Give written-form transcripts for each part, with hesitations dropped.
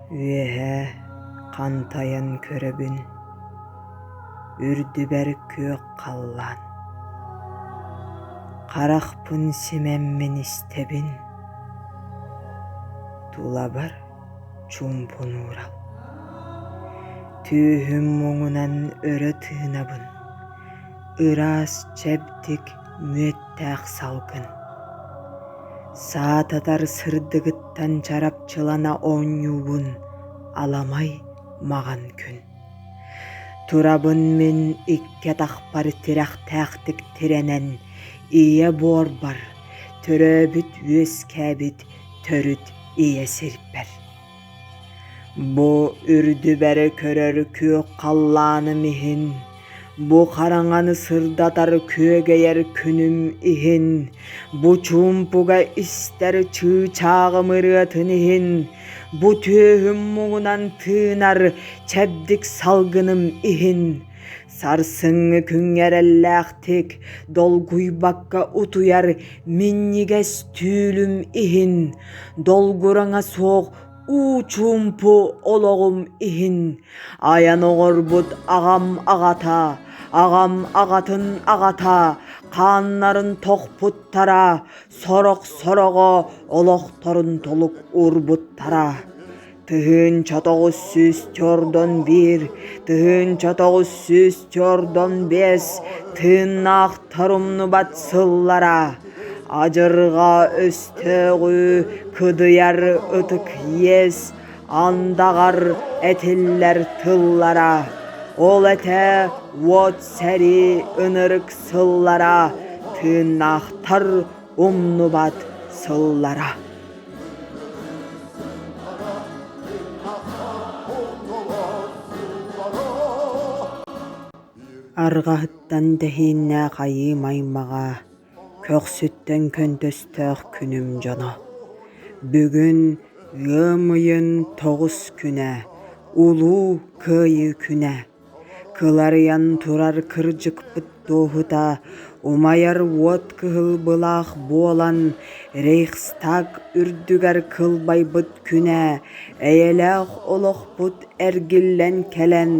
Үөһэ хантайан көрөбүн, үрдүбэр күөх халлаан. Харахпын симэммин истэбин, тулабар чуумпун уурал. Түөһүм муҥунан өрө тыынабын, ыраас чэбдик мүөттээх салгын. Саататар сырдыгыттан чарапчылана оонньуубун аламай маҕан күн. Турабын мин икки атахпар тирэхтээхтик тирэнэн ийэ буорбар, төрөөбүт-үөскээбит төрүт ийэ сирбэр. Бу үрдүбэр көрөр күөх халлааным иһин, бу хараҥаны сырдатар күөгэйэр күнүм иһин, бу чуумпуга истэр чыычааҕым ырыатын иһин, бу түөһүм муҥунан тыынар чэбдик салгыным иһин, сарсыҥҥы күҥҥэ эрэллээхтик долгуйбакка утуйар минньигэс түүлүм иһин, долгураҥа суох уу чуумпу олоҕум иһин айан оҥорбут аҕам аҕата, аҕам аҕатын аҕата хааннарын тохпуттара, сорох сороҕо олохторун толук уурбуттара. 1991, 1995 тыыннаахтар умнубат сыллара адьырҕа өстөөҕү кыдыйар ытык иэс андаҕар этиллэр тыллара, ол этэ уот сэрии ынырык сыллара тыыннаахтар умнубат сыллара. Арҕаһыттан тэһииннээх айыым аймаҕа, көхсүттэн көнтөстөөх күнүм дьоно. Бүгүн ыам ыйын 9 күнэ, Улуу Кыайыы күнэ. Кыларыйан турар кырдьыкпыт туоһута умайар уот кыһыл былаах буолан Рейхстаг үрдүгэр кылбайбыт күнэ эйэлээх олохпут эргиллэн кэлэн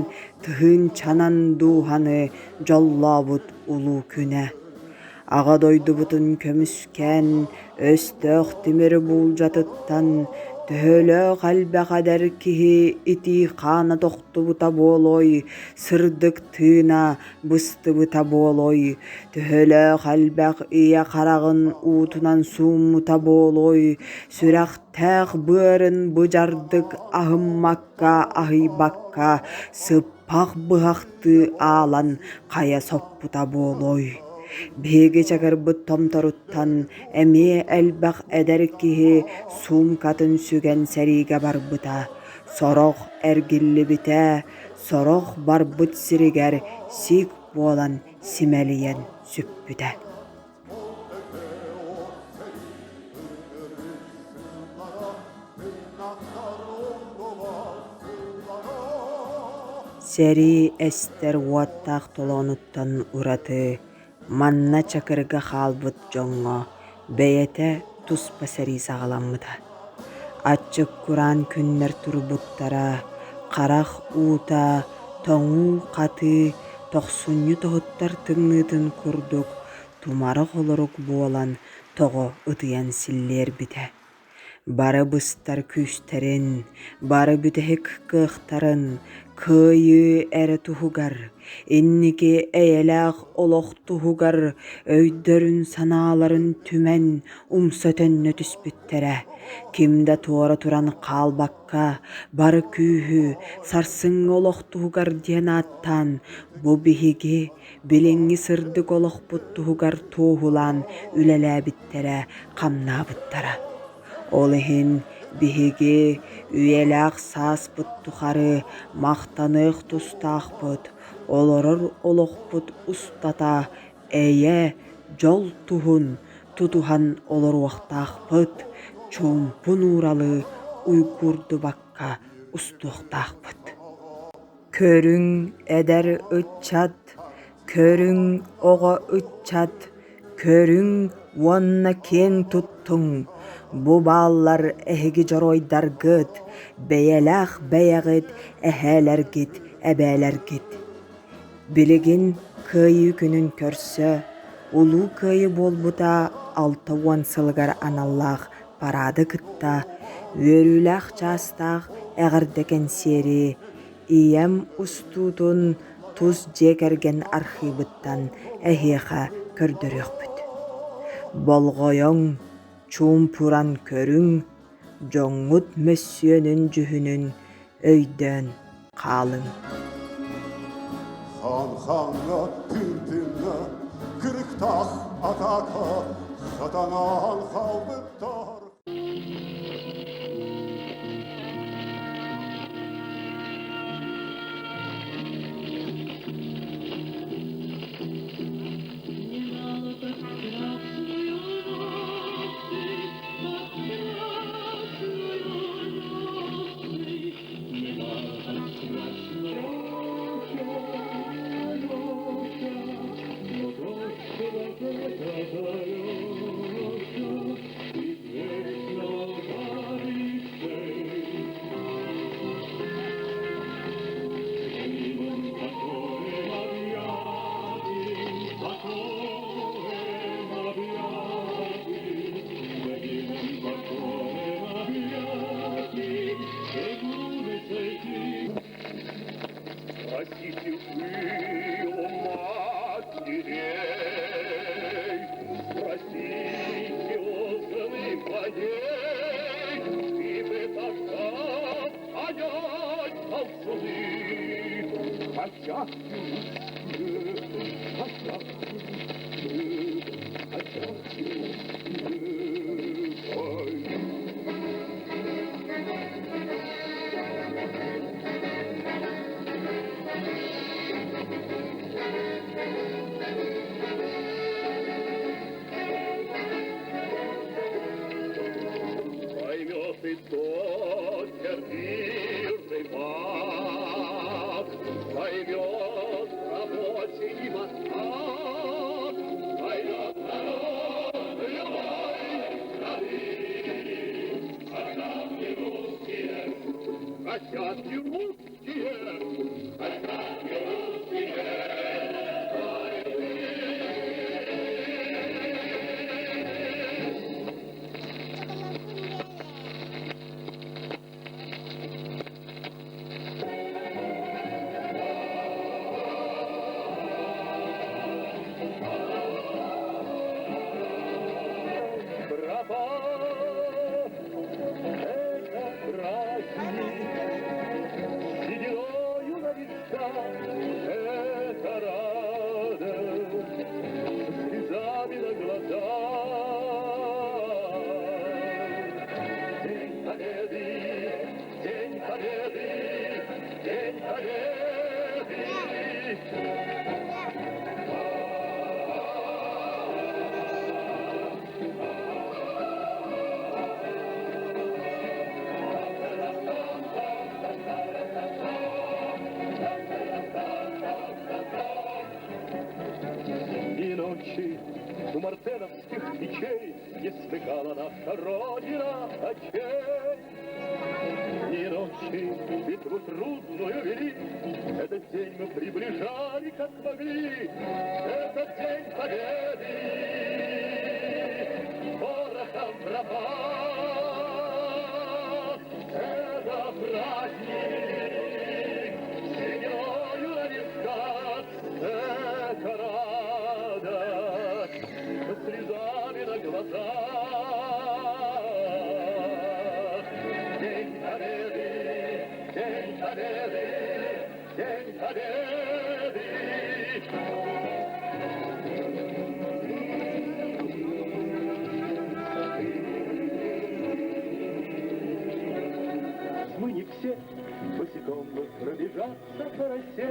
тыһыынчанан дууһаны дьоллообут улуу күнэ. Аҕа дойдубутун көмүскээн, өстөөх тимир буулдьатыттан төһөлөөх элбэх эдэр киһи итии хаана тохтубута буолуой, сырдык тыына быстыбыта буолуой, төһөлөөх элбэх ийэ хараҕын уутунан сууммута буолуой, сүрэхтээх быарын быдьардык аһыммакка аһыйбакка сыппах быһахтыы аалан хайа соппута буолуой. Биһиги чакырбыт томторуттан эмиэ элбэх эдэр киһи суумкатын сүгэн сэриигэ барбыта, сорох эргиллибитэ, сорох барбыт сиригэр сиик буолан симэлийэн сүппүтэ. Сэрии эстэр уоттаах толоонуттан ураты манна Чакырга хаалбыт дьоҥҥо бэйэтэ туспа сэрии саҕаламмыта. Аччык кураан күннэр турбуттара, харах уута, тоҥуу-хатыы, тохсунньу тоһуттар тымныытын курдук тумара холорук буолан тоҕо ытыйан силлиэрбитэ. Бары быстар күүстэрин, бары бүтэһик кыахтарын кыайыы эрэ туһугар, инники эйэлээх олох туһугар өйдөрүн-санааларын түмэн умса төннө түспүттэрэ. Ким да туора туран хаалбакка, бары күүһү сарсыҥҥы олох туһугар диэн ааттаан, бу биһиги билиҥҥи сырдык олохпут туһугар туоһулаан үлэлээбиттэрэ, хамнаабыттара. Ол иһин биһиги үйэлээх сааспыт тухары махтаныах тустаахпыт, олорор олохпут устата эйэ, дьол туһун тутуһан олоруохтаахпыт, чуумпу нууралы уйгуурдубакка устуохтаахпыт. Көрүҥ эдэр ыччат, көрүҥ оҕо ыччат! Көрүҥ уонна киэҥ туттуҥ, бу бааллар эһиги дьоруойдаргыт, бэйэлээх бэйэҕит эһээлэргит, эбээлэргит. Билигин Кыайыы күнүн көрсө, Улуу Кыайыы буолбута 60 сылыгар аналлаах параады кытта үөрүүлээх чаастаах эҕэрдэ кэнсиэри Ийэм устуутун тус дьиэ кэргэн архыыбыттан эһиэхэ көрдөрүөхпүт. Болҕойоҥ, чуумпуран көрүҥ, дьоҥҥут мөссүөнүн-дьүһүнүн өйдөөн хаалыҥ. Хан-хаҥҥа, тыын-тыыҥҥа, кырыктаах атаака сатанаан хаалбыттар. Спросите вы у матерей, спросите у жены моей, ты бы тогда понять должны. Хотят русские, хотят русские, хотят русские. Ой. Поймет и тот сердитый маг, поймет рабочий и мастак, поймет народ любой страны, когда не русские, хотят не русские, хотят не русские. Пропал это праздник, сединою на висках, это радость, слезами на глазах. День Победы, День Победы, День Победы! Дни и ночи у мартеновских печей Не смыкала наша Родина очей. Дни и ночи битву трудную вели, Этот день мы приближали, как могли, Этот день победы порохом пропах. Это праздник, сединою на висках, Это радость, слезами на глазах. День Победы, День Победы, День Победы! Мы не все босиком бы пробежаться по росе.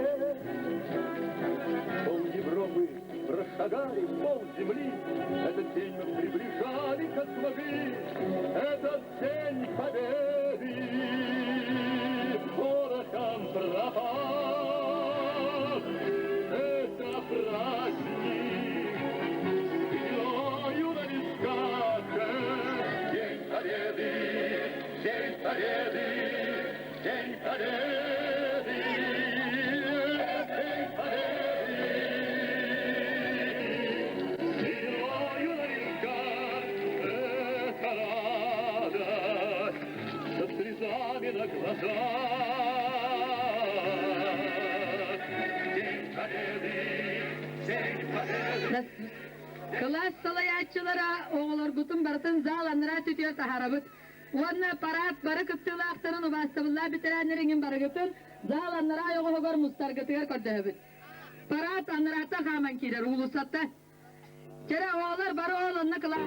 Пол Европы прошагали, пол земли. Этот день мы приближали, как могли. Этот день победы порохом пропах. Это праздник с День Победы, День Победы. Кылаас салайааччылара оҕолоргутун барытын зал анараа түтүө таһаарабыт. Уонна парад бары кыттыылаахтарын убаастабыллаах бэтэрээннэриҥин барыгытын зал анараа оҕоһугар мустаргытыгар көрдөһөбүт. Парад анараата хааман киирэр уулуссата. Чэрэ оҕолор бары ол онно кылаа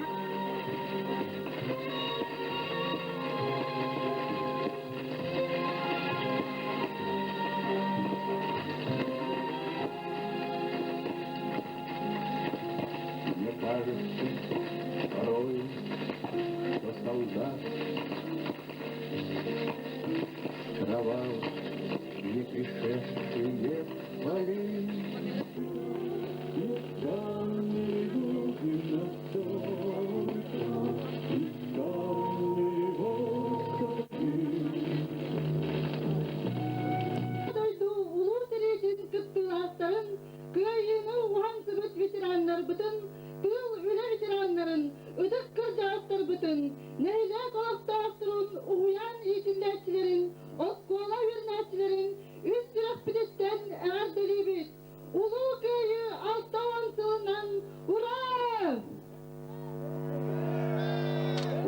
Мне кажется, порой, что солдат кровал не пришедшие полей. И люди настолько, и Дойду улуу сэриитин кыттыылаахтарын, кыайыыны уһансыбыт ветераннарбытын, тыыл үлэ ветераннарын, ытык кырдьаҕастарбытын, нэһилиэк олохтоохторун, уһуйаан иитиллээччилэрин, оскуола үөрэнээччилэрин үс сүрэхпититтэн эҕэрдэлиибит! Улуу Кыайыы 60 сылынан ура!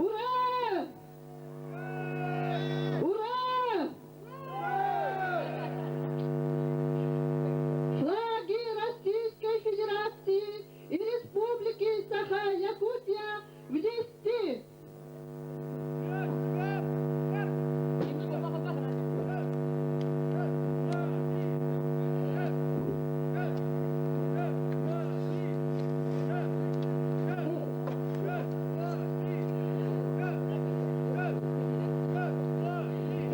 Ура! Ура! Флаги Российской Федерации и Республики Саха-Якутия в листе!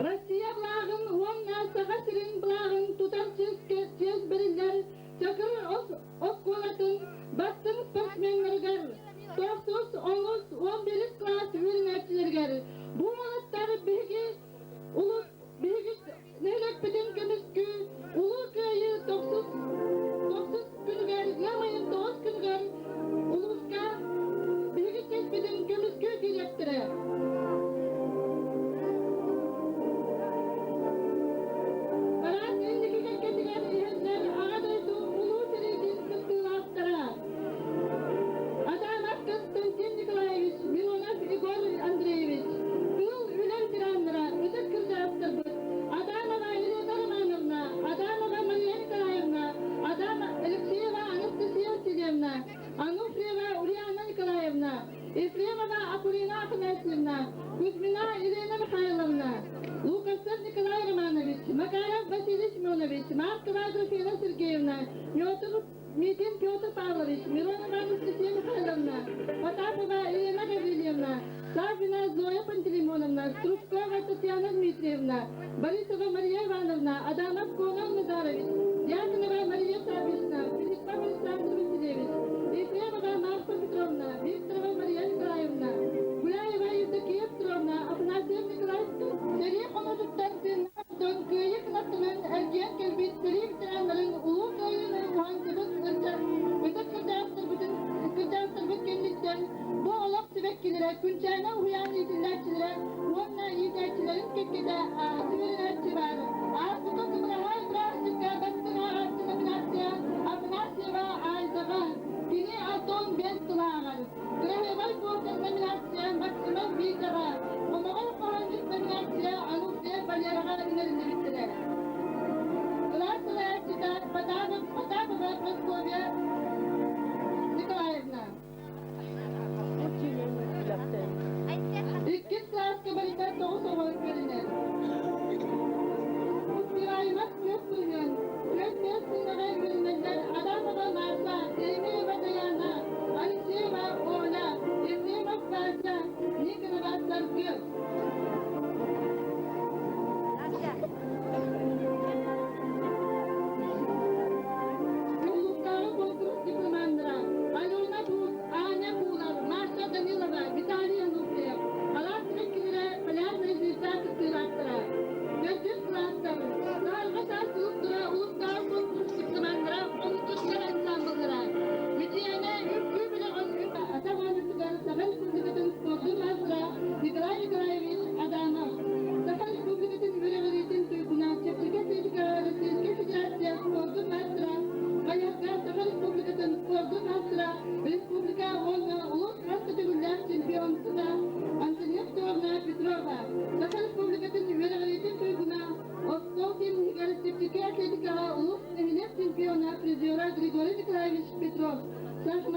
Россия былааҕын уонна Саха сирин былааҕын тутар чиэс бэриллэр Чакыр оскуолатын бастыҥ спортсменнарыгар тохсус, онус, 11 кылаас үөрэнээччилэригэр бу уолаттар биһиги улус биһиги нэһилиэкпитин көмүскүү Улуу Кыайыы тохсус күнүгэр ыам ыйын 9 күнүгэр улууска биһиги чиэспитин көмүскүү киириэхтэрэ. Парад инники кэккэтигэр иһэллэр Аҕа дойду Улуу сэриитин кыттыылаахтара Адамов Константин Николаевич, Миронов Егор Андреевич, тыыл үлэ ветераннара, ытык кырдьаҕастарбыт Адамова Елена Романовна, Адамова Мария Николаевна, Адам Алексеева Анастасия Васильевна, Ануфриева Ульяна Николаевна, Ефремова Акулина Афанасьевна, Кузьмина Елена Михайловна, Луковцев Николай Романович, Макаров Василий Семенович, Маркова Аграфена Сергеевна, Миотов Митин Петр Павлович, Миронова Анастасия Михайловна, Потапова Елена Гаврильевна, Саввина Зоя Пантелеймоновна, Стручкова Татьяна Дмитриевна, Борисова Мария Ивановна, Адамов Конон Назарович, Дьяконова Мария Саввична, Филиппов Александр Васильевич, Ефремова Марфа Петровна, Викторова Мария Николаевна, Гуляева Евдокия Петровна, Афанасьев Николай Сэрии хонуутуттан тыыннаах дьон кыайыы кынаттанан эргийэн кэлбит сэрии ветераннарын Улуу Кыайыыны уһансыбыт ытык кырдьаҕастарбыт кэнниттэн бу олох сибэккилэрэ Күнчээнэ уһуйаан иитиллээччилэрэ уонна иитээччилэрин кэккэтэ үөрэнээччи баар. Ааспыкка Кымыраһай бырааһынньыкка бастыҥ ааҕааччы номинация Афанасьева Айзаҕа, кини 65 сыл ааҕар. Кыраһыабай буолсар номинация Максимов Витяҕа, Хомоҕой хоһоонньут номинация Ануфриев Валераҕа иҥэриллибиттэрэ. Кылаас салайааччыта Потапов, Потапова Прасковья Николаевна. Иккис кылааска барыта 9 оҕо үөрэнэр.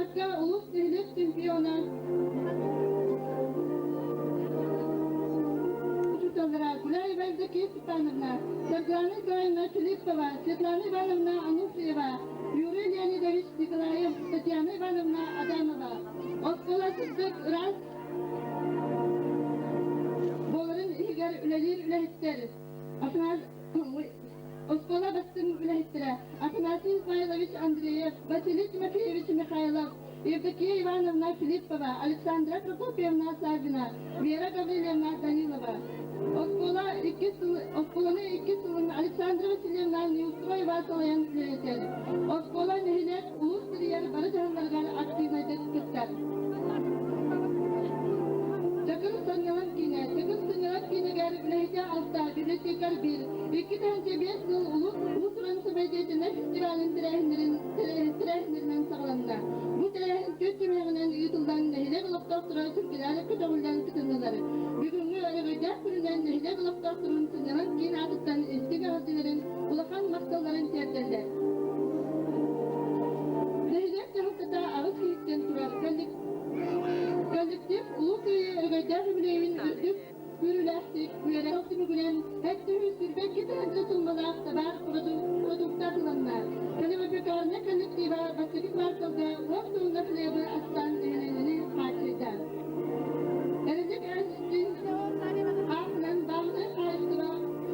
Саахымакка улуус нэһилиэк чемпиона учууталлара Гуляева Евдокия Степановна, Саргылана Николаевна Филиппова, Светлана Ивановна Ануфриева, Юрий Леонидович Николаев, Татьяна Ивановна Адамова. Оскуола сырдык, ыраас буоларын иһигэр үлэлиир үлэһиттэр Оскуола бастыҥ үлэһиттэрэ Афанасий Измайлович Андреев, Василий Тимофеевич Михайлов, Евдокия Ивановна Филиппова, Александра Прокопьевна Саввина, Вера Гаврильевна Данилова. Оскуола иккис сыл, оскуоланы иккис сылын Александра Васильевна Неустроева салайан үлэлэтэр. Оскуола нэһилиэк улуус тэрийэр бары дьаһалларыгар активнайдык кыттар. Чакыр сынньалаҥ киинэ. Чакыр сынньалаҥ киинигэр үлэһитэ алта, библиотекарь биир. 2005 сыл улуус уус-уран самодеятельнай фестивалын тэрээһиннэрин тэрээһиннэринэн саҕаланна. Бу тэрээһин түөрт түһүмэҕинэн ыытыллан нэһилиэк олохтоохторо сүргэлээх көтөҕүллэн кытыннылар. Бүгүҥҥү өрөгөйдөөх күнүнэн нэһилиэк олохтоохторун сынньалаҥ киин аатыттан истиҥ эҕэрдэлэрин улахан махталларын тиэрдэллэр. Нэһилиэк дьаһалтата аҕыс киһиттэн турар коллектив Улуу Кыайыы өрөгөйдөөх үбүлүөйүн үрдүк күүрүүлээхтик үөрэх түмүгүнэн 722 тыһыынча суумалаах табаар продукта атыыланна. Калимапекарня коллектива бастакы кварталга 10 тонна хлебы астаан нэһилиэнньэни хааччыйда. Эрэлик Астин аатынан бааһынай хаһаайыстыба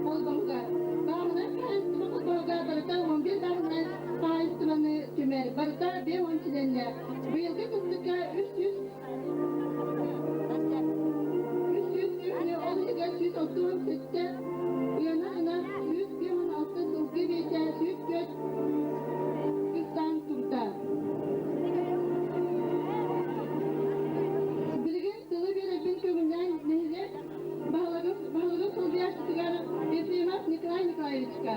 холбоһуга. Бааһынай хаһаайыстыба холбоһуга барыта 11 бааһынай хаһаайыстыбаны түмэр. Барыта 50 чилиэннээх. Быйылгы кыстыкка 300 300 сүөһүнү, ол иһигэр 167 ыана ынах, 156 сылгы биэтэ, 104 кыстаан турда. Билигин тылы биэрэрбин көҥүллээн нэһилиэк баһылыгын баһылыгын солбуйааччытыгар Ефремов Николай Николаевичка.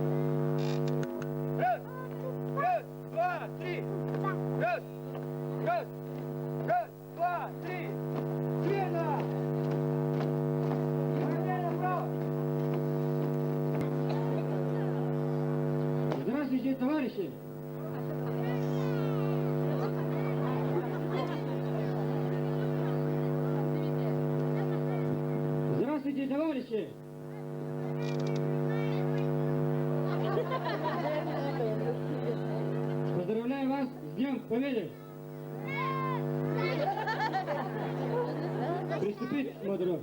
Раз, раз, два, три. Раз, раз, раз, два, три. Смирно! Направление направо. Здравствуйте, товарищи! Здравствуйте, товарищи! Поздравляю вас с Днем Победы! Приступить к смотру.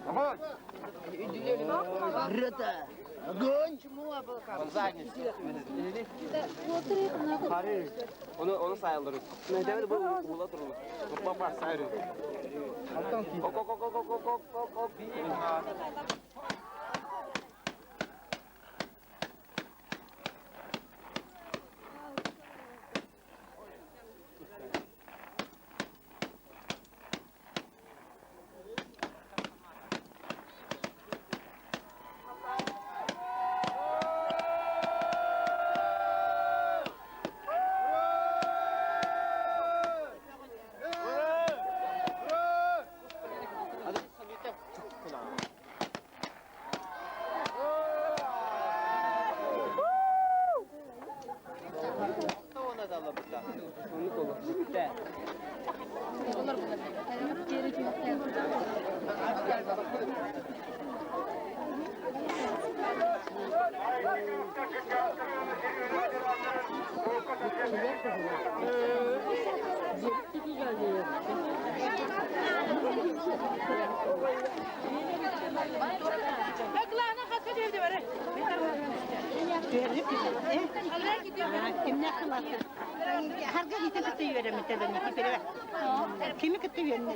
Огонь! Рота! Огонь! Onu sayılırız. Ne bu ula durulur. Baba sayırız. Ok ok ok ok ok ok ok. Kimi кытта үөрэннэ?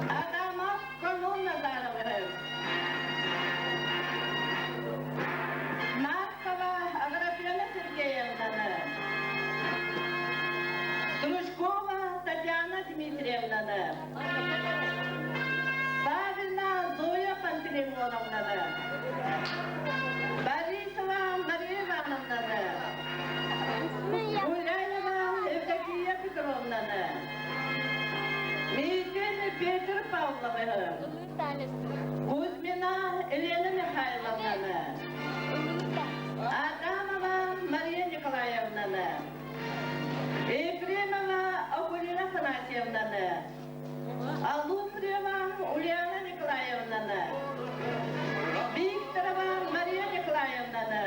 Адамов Конун Назаровы. Маркова Аграфена Сергеевнаны. Стручкова Татьяна Дмитриевнаны. Савина Зоя Пантелеймоновнаны. Борисова Мария Ивановнаны. Гуляева Евдокия Петровнаны. Митин Петр Павловы. Кузьмина Елена Михайловнаны. Адамова Мария Николаевнаны. Ефремова Акулина Афанасьевнаны. Алуфриева Ульяна Николаевнаны. Викторова Мария Николаевнаны.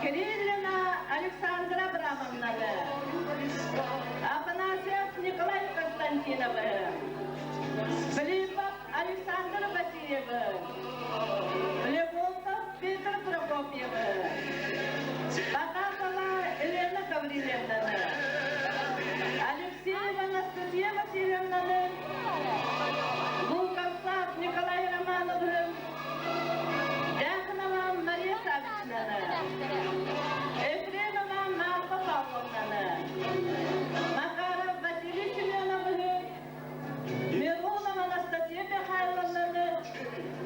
Кириллина Александра Абрамовнаны. Афанасьев Николай Константиновы. Филиппов Александр Васильевы. Левонтов Петр Прокопьевы. Потапова Елена Гаврилевнаны. Алексеева Анастасия Васильевнаны. Луковцев Николай Романовы. Дяхнова Мария Савичнаны. Ефремова Марфа Павловнаны. Макаров Василий Семеновы. Миронова Анастасия Михайловнаны.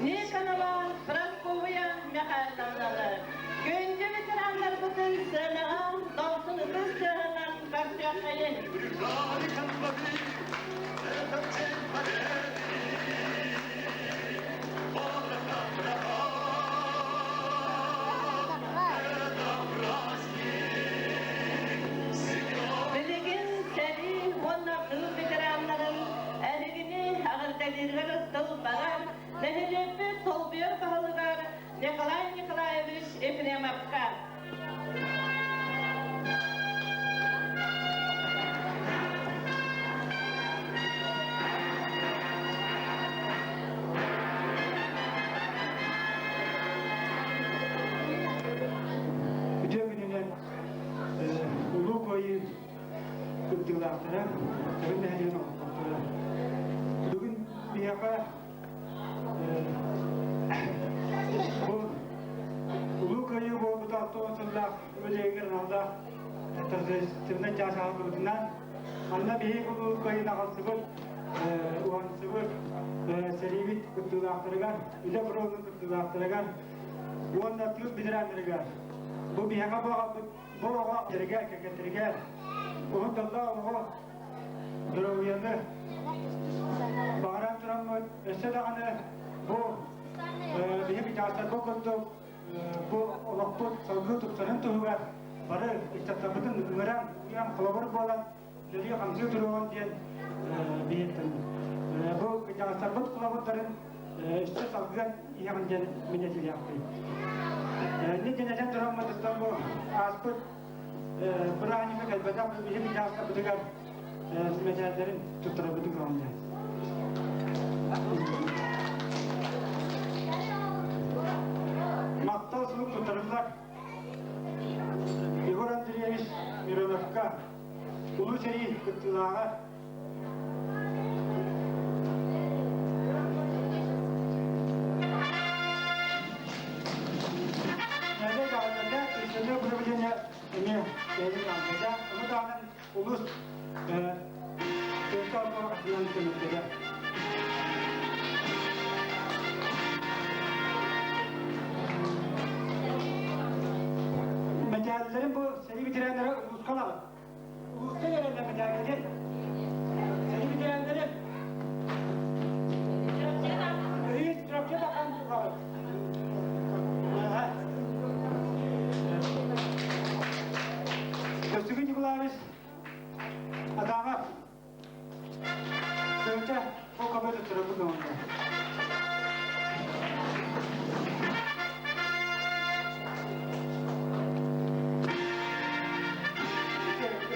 Никонова Прасковья Михайловнаны. Күндү ветераннарбытын сыанаҕа дохсун ытыс тыаһынан көрсүөххэйиҥ. Бежали конвои, это день победы. Бодро это праздник. Билигин сэрии уонна тыыл ветераннарын эһигини эҕэрдэлииригэр тыл барар нэһилиэкпит солбуйар баһылыгар Николай Николаевич Ефремовка. Үтүө күнүнэн Улуу Кыайыы кыттыылаахтара, Тыгын нэһилиэгин олохтоохторо. сыллаах үбүлүөйүгэр аналлаах торжественнай чаас аһыллыбытынан манна биһиги улуу кыайыыны аҕалсыбыт, уһансыбыт сэриибит кыттыылаахтарыгар, үлэ фронун кыттыылаахтарыгар уонна тыыл ветераннарыгар бу биһиэхэ бу аҕалбыт бу оҕо дьэригэр, кэргэттэригэр уһун дьоллоох олоҕу, доруобуйаны баҕаран тураммыт өссө даҕаны бу биһиги учаастакка курдук бу олохпут салгыы тупсарын туһугар бары ыччаттарбытын ыҥыран, уйан холобур буолан үлэлии-хамсыы туруоҕун диэн биһиттэн бу кырдьаҕастарбыт холобурдарын өссө салгыан иһэҕин диэн мин этилиэхпин. Инник диэн этэн тураммытыттан бу ааспыт бырааһынньыкка кэлбэтэх биһиги учаастакпытыгар мэтээллэрин туттарабытын көҕүлээн. Махтал сурук туттарыллар Егор Андреевич Мироновка Улуу сэрии кыттыылааҕа Нэһилиэк аҕалларга Пенсионер управление эмиэ бэйэтин аҕалларга, ону таһынан улуус Пенсия атынан көмөлөһөр. Мэтээллэрин бу сэрии ветераннара улууска ылаҕыт. Улууска эрэллэр мэтээлгитин. Сэрии ветераннарын Рейс Чурапчы тахан ылаҕыт. Көстүгүн Николаевич Адамов Тыынча ол көмө туттарабыт оҥордо.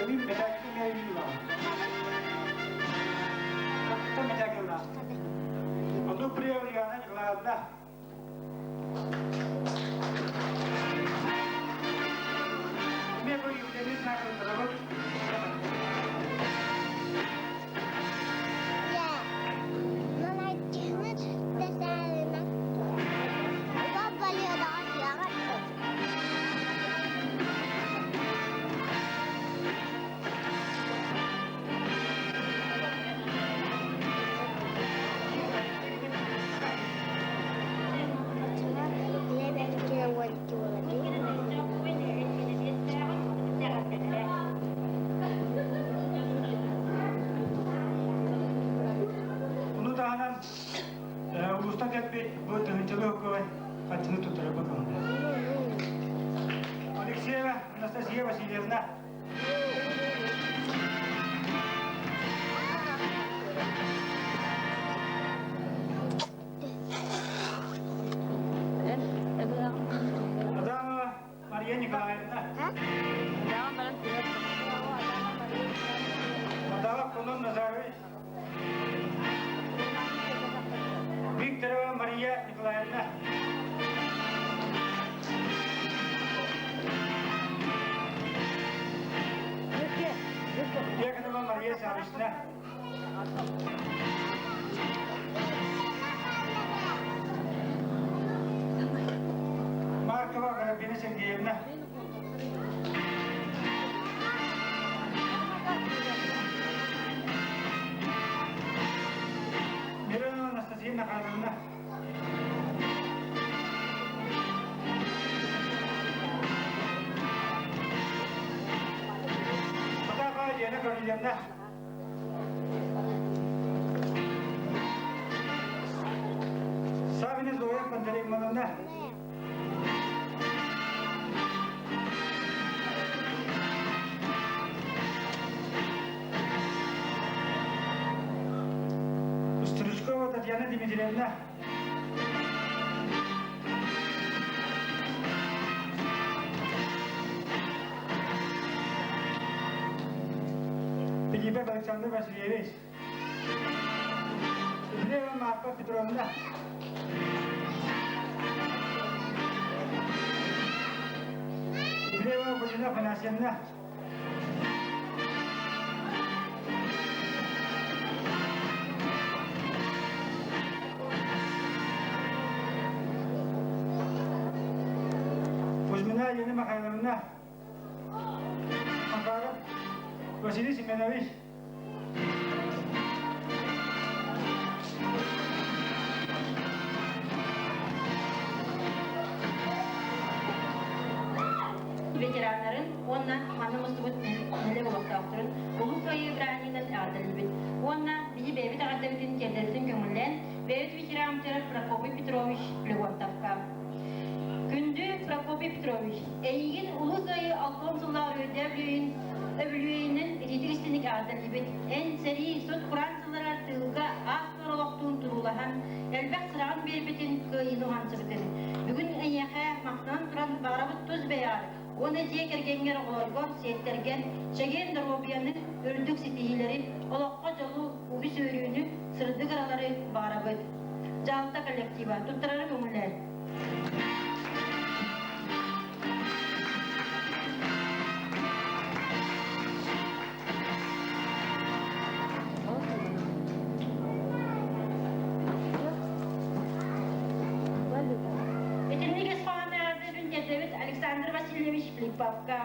Өвүн мэтээккэ мэйиилаа. Мэтээккэ Ону Приевна Николаевна Ону таһынан улуустан кэлбит бу тыһыынчалыы оккой хаччыны туттарарга көҥүллэр. Алексеева Анастасия Васильевна Адамова Мария Николаевна. Адамов Конон Назарович. Викторова Мария Николаевна. Дьяконова Мария Саввична. Маркова Карабина Сергеевна. Миронова Анастасия Михайловна. Потапова Елена Гаврильевна. Савина Зоя Пантелеймоновна. Стручкова Татьяна Дмитриевна. Филиппов Александр Васильевич. Ивлеева Марфа Петровна. Ивлеева Валентина Афанасьевна. Кузьмина Елена Михайловна, Макаров Василий Семенович. Ветераннарын уонна манна мустубут нэһилиэк олохтоохторун Улуу Кыайыы бырааһынньыгынан эҕэрдэлиибит уонна биһи бэйэбит эҕэрдэбитин тиэрдэрбитин көҥүллээн бэйэбит ветераммытыгар Прокопий Петрович Леготовка. Күндү Прокопий Петрович, эйигин Улуу Кыайыы 60 сыллаах үөрдээх үбүлүөйүнэн итиитик истиҥник эҕэрдэлиибит. Эн сэрии, сут-кураан сылларыгар тыылга аас-туор олохтуун туруулаһан, элбэх сыраҕын биэрбитин, кыайыыны уһансыбытын. Бүгүн эйиэхэ махтанан туран баҕарабыт тус бэйэҕэр уонна дьиэ кэргэҥҥэр оҕолоргор, сиэттэргэр чэгиэн доруобуйаны, үрдүк ситиһиилэри, олоххо дьолу, үгүс үөрүүнү, сырдык ыралары баҕарабыт. Дьаһалта коллектива туттарары көҥүллээр. Итинник ис хоһоонноох тиэрдэбит Александр Васильевич Филипповка.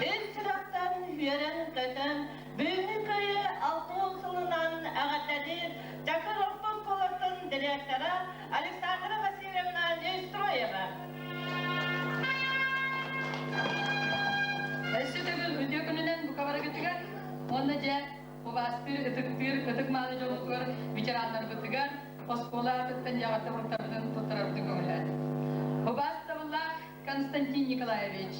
Ис сүрэхтэн үөрэн-көтөн, бүгүҥҥү кыайыы 60 сылынан эҕэрдэлиир Чакыр орто оскуолатын директора Александра Васильевна Неустроева. Өссө төгүл үтүө күнүнэн бука барыгытыгар уонна дьэ убаастыыр, ытыктыыр, ытык-мааны дьолутугар ветераннарбытыгар оскуола аатыттан дьаҕата уруттарбытын туттарарбытын көҥүллээтим. Убаастабыллаах Константин Николаевич,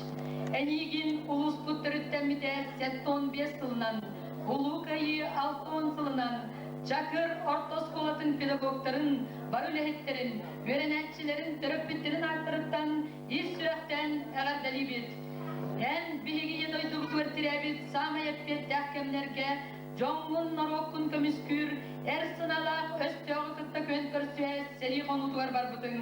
эйиигин улууспут төрүттэммитэ 75 сылынан, Улуу Кыайыы 60 сылынан Чакыр орто оскуолатын педагогтарын, бары үлэһиттэрин, үөрэнээччилэрин, төрөппүттэрин ааттарыттан ис сүрэхтэн эҕэрдэлиибит. Эн биһиги ийэ дойдубутугар тирээбит саамай эппиэттээх кэмнэргэ дьоҥҥун, норуоккун көмүскүүр эр санаалаах өстөөҕү кытта күөн көрсүһэ сэрии хонуутугар барбытыҥ.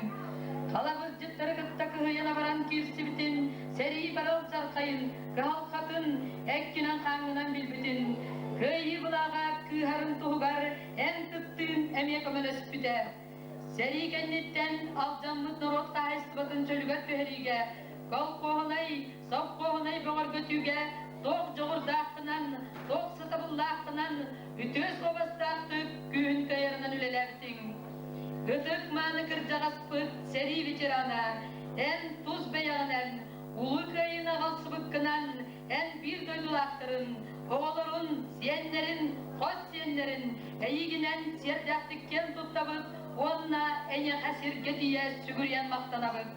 Халабырдьыттары кытта кыһыйан абаран киирсибитин, сэрии барыл чархайын, кыһалҕатын эккинэн-хааҥҥынан билбитин, кыайыы былааҕа кыыһарын туһугар эн кыттыын эмиэ көмөлөспүтэ. Сэрии кэнниттэн алдьаммыт норуот хаһаайыстыбатын чөлүгэр түһэриигэ, колхуоһунай, совхоһунай бөҕөргөтүүгэ туох дьоҕурдааххынан, туох сатабыллааххынан үтүө суобастаахтык күүһүн кыайарынан үлэлээбитиҥ. Ытык-мааны кырдьаҕаспыт сэрии ветерана, эн тус бэйэҕинэн Улуу Кыайыыны аҕалсыбыккынан эн биир дойдулаахтарын, оҕолорун, сиэннэрин, хос сиэннэрин эйигинэн сиэрдээхтик киэн туттабыт уонна эйиэхэ сиргэ тиийэ сүгүрүйэн махтанабыт.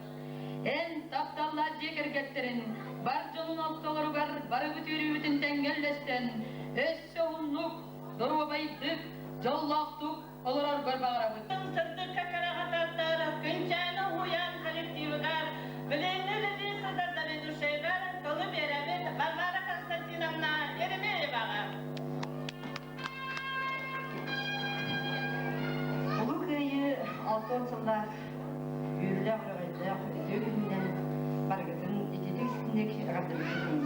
Эн тапталлаах дьиэ кэргэттэрин, бар дьонун ортолоругар барыбыт үөрүүбүтүн тэҥҥэ үллэстэн, өссө уһуннук, доруобайдык, дьоллоохтук олороргор баҕарабыт. Сырдыкка кэрэҕэ тардар Күнчээнэ уһуйаан коллективыгар билиҥҥи үлэлии сылдьар заведующайыгар тылы биэрэбин Варвара Константиновна Еремееваҕа. Улуу Кыайыы 60 сыллаах үөрүүлээх өрөгөйдөөх үтүө күнүнэн барыгытын ититик истинник эҕэрдэлиибит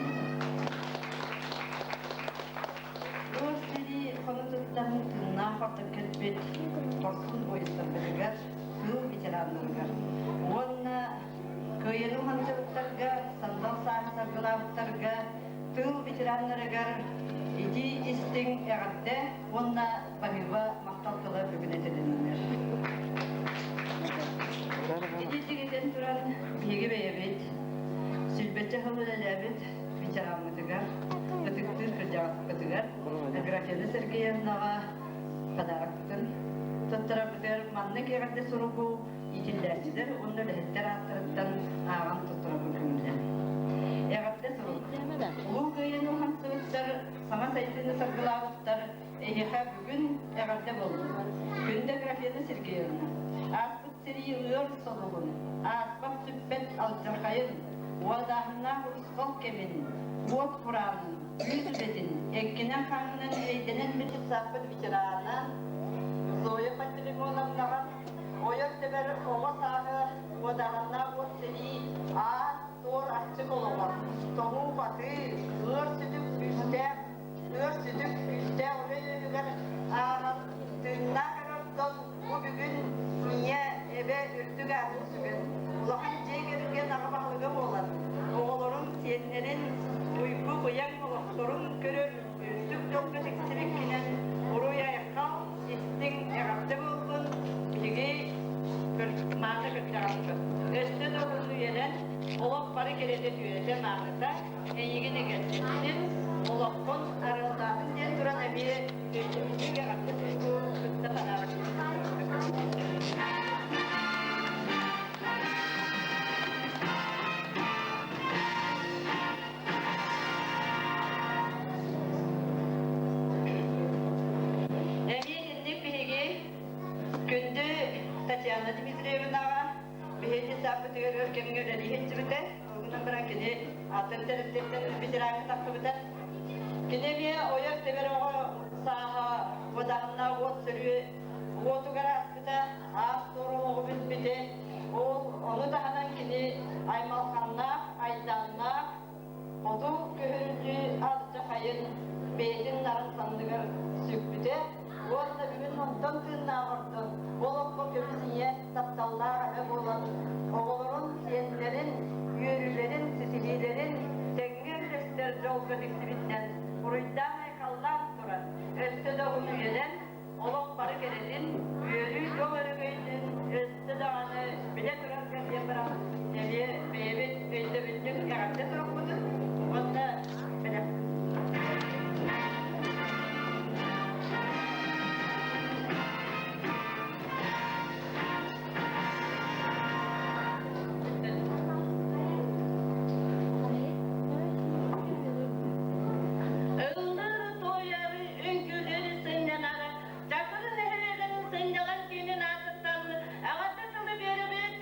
Туос сэрии хонуутуттан тыыннаах ордон кэлбит хорсун буойуттарбытыгар, тыыл ветераннарыгар уонна кыайыыны уһансыбыттарга, сандал сааһы саргылаабыттарга, тыыл ветераннарыгар итии истиҥ эҕэрдэ уонна баһыыба махтал тыла бүгүн этилиннилэр. Ити тигитэн туран биһиги бэйэбит сүүрбэччэ сыл үлэлээбит ветераммытыгар, ытыктыыр кырдьаҕаспытыгар Аграфена Сергеевнаҕа подарокпытын туттарарбытыгар маннык эҕэрдэ суругу иитиллээччилэр уонна үлэһиттэр ааттарыттан ааҕан туттарарбын көҥүллээн. Эҕэрдэ сурук. Улуу Кыайыыны уһансыбыттар, саҥа сайдыыны саргылаабыттар эһиэхэ бүгүн эҕэрдэ буоллун. Күндэ Аграфена Сергеевна, ааспыт сэрии ыар солугун, ааспат сүппэт алдьархайын, уодааһыннаах урусхал кэмин, уот кураанын, күүс үлэтин, эккинэн-хааҥҥынан эрэйдэнэн сааппыт ветерана Зоя Пантелеймоновнаҕа ойор-тэбэр оҕо сааһы уодааһыннаах уот сэрии аас-туор аччык олоҕор тоҥуу-хатыы, ыар сүтүк күүстээх ыар сүтүк күүстээх үлэ үөһүгэр ааһан тыыннаах эрэ ордон бу бүгүн ийэ, эбэ. күнүнэн олох бары кэрэтэ түөрэтэ мааныта эйигин эгэлдьиттин, олоххун арыаллаатын диэн туран эмиэ өйдөбүнньүк эҕэрдэ суругу кытта санаабытын Эмиэ итинник биһиги күндү Татьяна Дмитриевнаҕа биһиги сааппытыгар өр кэмҥэ үлэлии сылдьыбыта. Ол гынан баран кини атын тэрилтэттэн ветераҥҥа тахсыбыта. Кини эмиэ ойор-тэбэр оҕо сааһа уодаһыннаах уот сөрүө уотугар ааспыта, аас-туор олоҕу билбитэ. Ол ону таһынан кини аймалҕаннаах, айдааннаах, хоту көһөрүллүү алдьархайын бэйэтин нарын санныгар сүкпүтэ уонна бүгүн онтон тыыннаах ордон олоххо көмүс ийэ тапталлаах эбэ буолан оҕолорун, сиэннэрин, үөрүүлэрин, ситиһиилэрин тэҥҥэ үллэстэр дьолго тиксибитинэн буруйдаан-айхаллаан туран, өссө да уһун үйэнэн олох бары кэрэтин, үөрүү дьол өрөгөйүн өссө даҕаны билэ турарга диэн баран эмиэ бэйэбит өйдөбүнньүк эҕэрдэ сурукпутун уонна бэлэхпит. Ыллыр туойар, үҥкүүлүүр сынньанар, Чакыр нэһилиэгин сынньалаҥ киинин аатыттан эҕэрдэ тылы биэрэбит.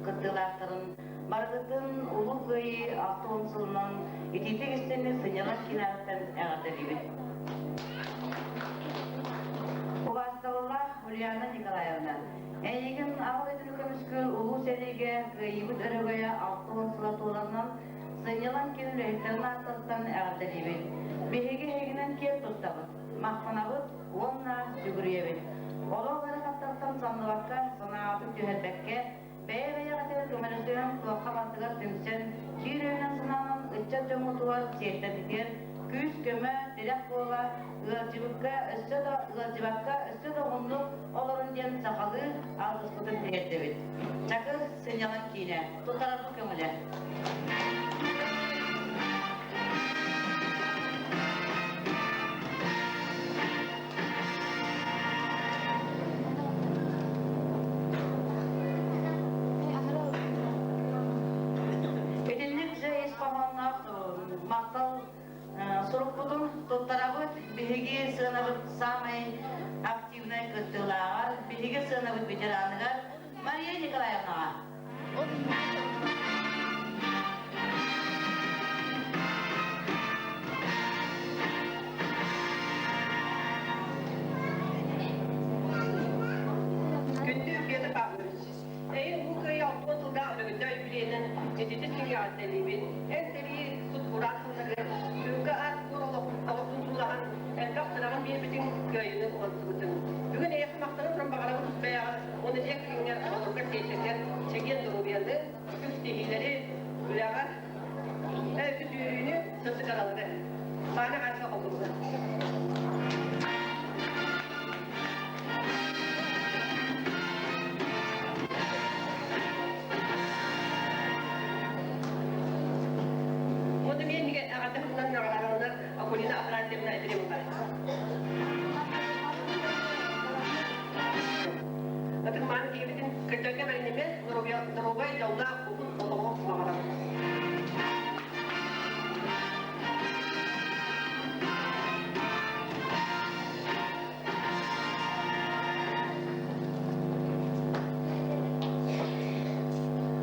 Кыттыылаахтарын барыгытын Улуу Кыайыы 60 сылынан итиитик истиҥник сынньалаҥ киин аатыттан эҕэрдэлиибит. Убаастабыллаах Ульяна Николаевна, эйигин Аҕа дойдуну көмүскүүр Улуу сэриигэ кыайыыбыт өрөгөйө 60 сыла туоларынан сынньалаҥ киин үлэһиттэрин ааттарыттан эҕэрдэлиибит. Биһиги эһигинэн киэн туттабыт, махтанабыт уонна сүгүрүйэбит. Олох ыарахаттартан самныбакка, санааҕытын түһэрбэккэ, бэйэ-бэйэҕитигэр көмөлөсүһэн туохха барытыгар түмсэн, биир өйүнэн-санаанан ыччат дьоммутугар сиэртэрбитигэр күүс-көмө, тирэх буола, ыалдьыбыкка өссө да ыалдьыбакка өссө да уһуннук олорун диэн сахалыы алгыспытын тириэрдэбит. Чакыр сынньалаҥ киинэ. Тутарарбыт көҥүлэ. Итинник дьэ ис хоһоонноох махтал сурукпутун туттарабыт. Биһиги сыанабыт саамай активнай кыттыылааҕар, биһиги сыанабыт ветераныгар Мария Николаевнаҕа. Күндү Петр Павлович, эйин бу кыайы алтуон сылга өрөгөйдөй билиэнэн итити сиҥҥэҕэрдэлиибин. Эн сэрии сут-кураан сылларыгар тыылга аас-туор олохтун туулаһан, элбэх сыраҕын биэрбитиҥ, кыайыыны уһансыбытыҥ. Бүгүн эйиэхэ махтана туран баҕарабын тус бэйэҕэр уонна дьиэ кэргэҥҥэр оҕолоргор тиэйсэргэр чэгиэн доруобуйаны, үгүс ситиһиилэри, үлэҕэр үтүөрүүнү, сырдык араллары. Мааны хаанга холбуулар. Уонна миэннигэ эҕэрдэ тылынан наҕараадаланар Акулина Афанасьевна Ефремова. Ытык-мааны киһибитин кырдьарга бэринимэ, доруобай, дьоллоох уһун олоҕу баҕарабыт.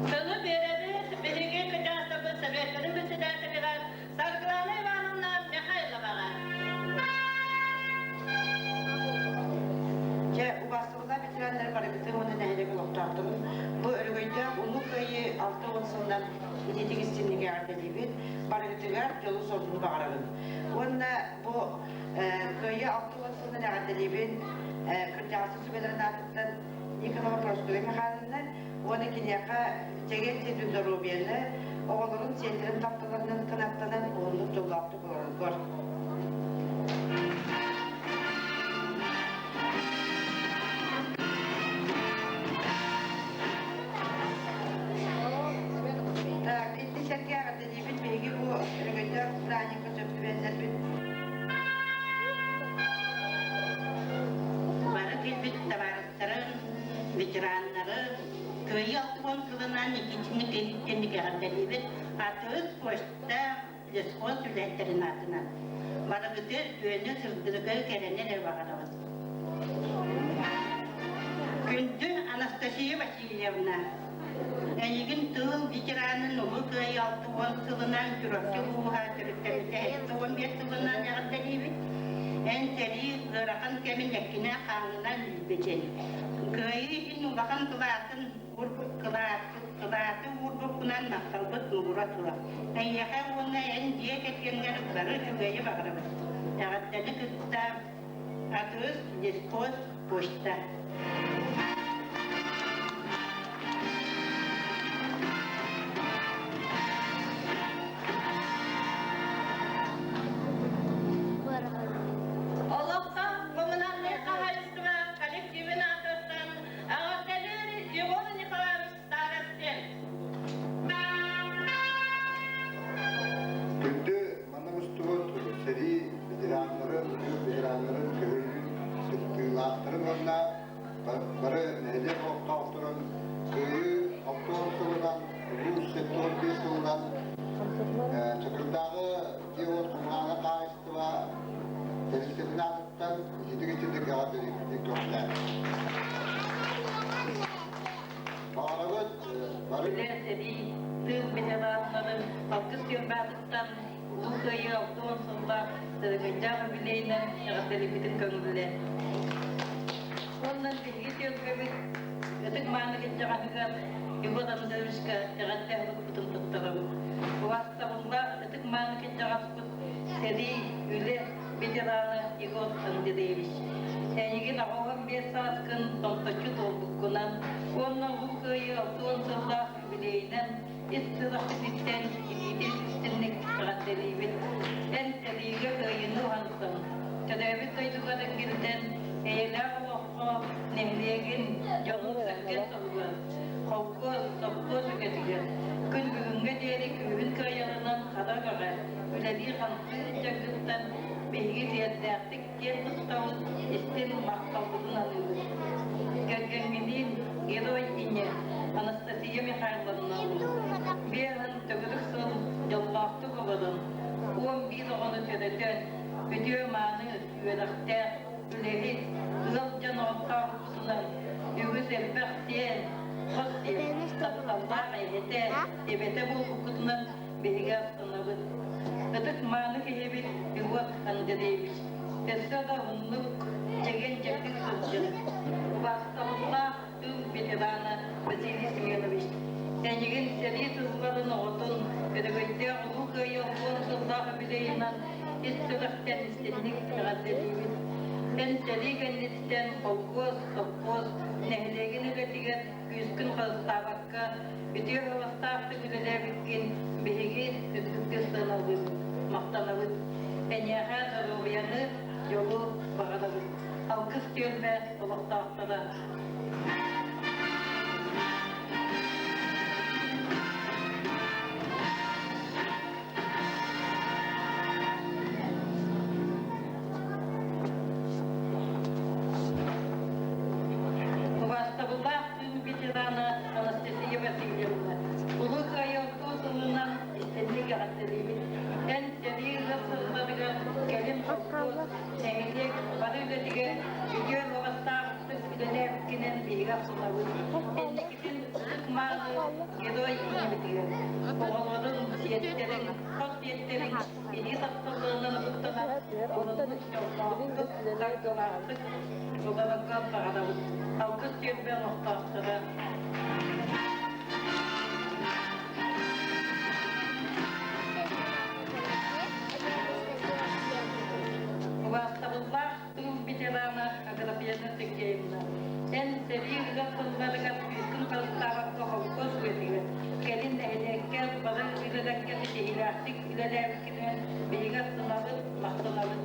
Тылы биэрэбит биһиги кырдьаҕастарбыт Советскай председателигэр Саргылана Ивановна Михайловаҕа. Дьэ, убаастабыллаах ветераннар барыгытын уонна нэһилиэк олохтоохторун бу өрөгөйдөөх Улуу Кыайыы 60 сылынан ититик истинник эҕэрдэлиибит, барыгытыгар дьолу-соргуну баҕарабын. Уонна бу Кыайыы 60 сылынан эҕэрдэлиибин кырдьаҕастар сүбэлэрин аатыттан Николаева Прасковья Михайловна уонна киниэхэ чэгиэн чэбдик доруобуйаны, оҕолорун сиэннэрин тапталларынан кынаттанан уһуннук дьоллоохтук олороргор. итинник итинник эҕэрдэлиибит. Атыыс почта лесхоз үлэһиттэрин аатынан. Барыгыты үтүөнү, сырдыгы, кэрэни эрэ баҕарабыт. Күндү Анастасия Васильевна, эйигин тыыл ветеранын Улуу Кыайыы 60 сылынан Чурапчы улууһа төрүттэммитэ 75 сылынан эҕэрдэлиибит. Эн сэрии ыарахан кэмин эккинэн-хааҥҥынан билбитин. Кыайыы иһин улахан кылаатын кылааты уурбуккунан махталбыт муҥура суох. Эйиэхэ уонна эн дьиэ кэргэҥҥэр бары үчүгэйи баҕарабыт. Эҕэрдэни кытта Атыс, Лесхоз, почта. Олоххо коммунальнай хаһаайыстыба коллективын аатыттан эҕэрдэлиир Егор Николаевич Старостин. Күндү манна мустубут сэрии ветераннарын, тыыл ветераннарын көһөрүү кыттыылаахтарын уонна бары нэһилиэк олохтоохторун Кыайыы 60 сылынан, улуус 75 сылынан Чакырдааҕы дьиэ-уот коммунальнай хаһаайыстыба тэрилтэтин аатыттан ититик-ититик эҕэрдэлиирбитин көҕүлээн. Баҕарабыт бары Үлэ, сэрии, тыыл ветераннарын алгыс түөлбээтиттэн Улуу Кыайыы 60 сыллаах өрөгөйдөөх юбилейынан эҕэрдэлиирбитин көҥүллээн. Уонна биһиги түөлбэбит ытык мааны кырдьаҕаһыгар Егор Андреевичка эҕэрдэ ылыппытын туттарабыт. Убаастабыллаах ытык мааны кырдьаҕаспыт сэрии, үлэ ветерана Егор Андреевич. Эйигин 85 сааскын томточчу туолбуккунан уонна Улуу Кыайыы 60 сыллаах юбилейынан ис сүрэхпититтэн илиитин истинник эҕэрдэлиибит. Эн сэриигэ кыайыыны уһансан, төрөөбүт дойдугар эргиллэн, эйэлээх олоххо нэһилиэгин дьонун-сэргэн туһугар, холкуос, сопхуос үгэтигэр күн бүгүҥҥэ диэри күүһүн кыайарынан хара үлэҕэ үлэлии-хамсыы сылдьаргыттан биһиги сиэрдээхтик киэн туттабыт, истиҥ махталбытын аныыбыт. Кэргэҥҥиниин Герой Ийэ Анастасия Михайловналыын биэһин төгүрүк сыл дьоллоохтук олорон, 11 оҕону төрөтөн, үтүө-мааны, үөрэхтээх, үлэһит, ыал дьон оҕолоохпутунан үгүс элбэх сиэн, хос сиэн, тапталлаах эһэтэ, эбэтэ буолбуккутунан биһиги астынабыт. Ытык мааны киһибит Егор Андреевич өссө да уһуннук чэгиэн-чэбдик сылдьын. Убаастабыллаах тыыл ветерана Василий Семенович, эйигин сэрии сылларын оҕотун, өрөгөйдөөх Улуу Кыайыы 10 сыллаах юбилейынан ис сүрэхтэн истинник эҕэрдэлиибит. Эн сэрии кэнниттэн холкуос, сопхуос нэһилиэгин үлэтигэр күүскүн харыстаабакка, үтүө уобастаахтык үлэлээбиккин биһиги үрдүктүк сыаналыыбыт, махтанабыт. Эйиэхэ доруобуйаны, дьолу баҕарабыт. Алгыс түөлбэ олохтоохторо. Убаастабыллаах тыын ветерана Анастасия Васильевна, Улуу Кыайыы сылынан истинник эҕэрдэлиибит. Эн сэрии ыар сылларыгар кэлин холкуос, нэһилиэк бары үлэтигэр үтүө уобастаахтык үлэлээбиккинэн биһиги ахсынабыт. Инникитин ытык-мааны герой ийэбитигэр, оҕолорун, сиэттэрин, хос сиэттэрин илии тапталларынан угуттанан, уһуннук, дьоллоохтук, саргылаахтык олорорго баҕарабыт. Алгыс түөлбэ олохтоохторо. Убаастабыллаах тыыл ветерана Аграфена Сергеевна, эн сэрии ыар сылларыгар күүскүн харыстаабакка холкуос үлэтигэр, кэлин нэһилиэккэ бары үлэлэргэ ситиһиилээхтик үлэлээбиккинэн биһиги астынабыт, махтанабыт.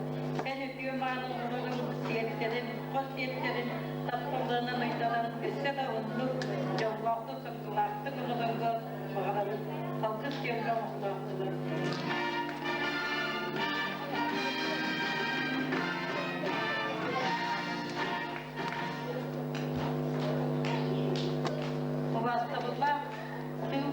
Эн үтүө мааны оҕолоруҥ, сиэттэрин, хос сиэттэрин тапталларынан ыйдаран өссө да уһуннук, дьоллоохтук, соргулаахтык олорорго баҕарабыт. Алгыс түөлбэ оҥостоохтулар. Убаастабыллаах тыыл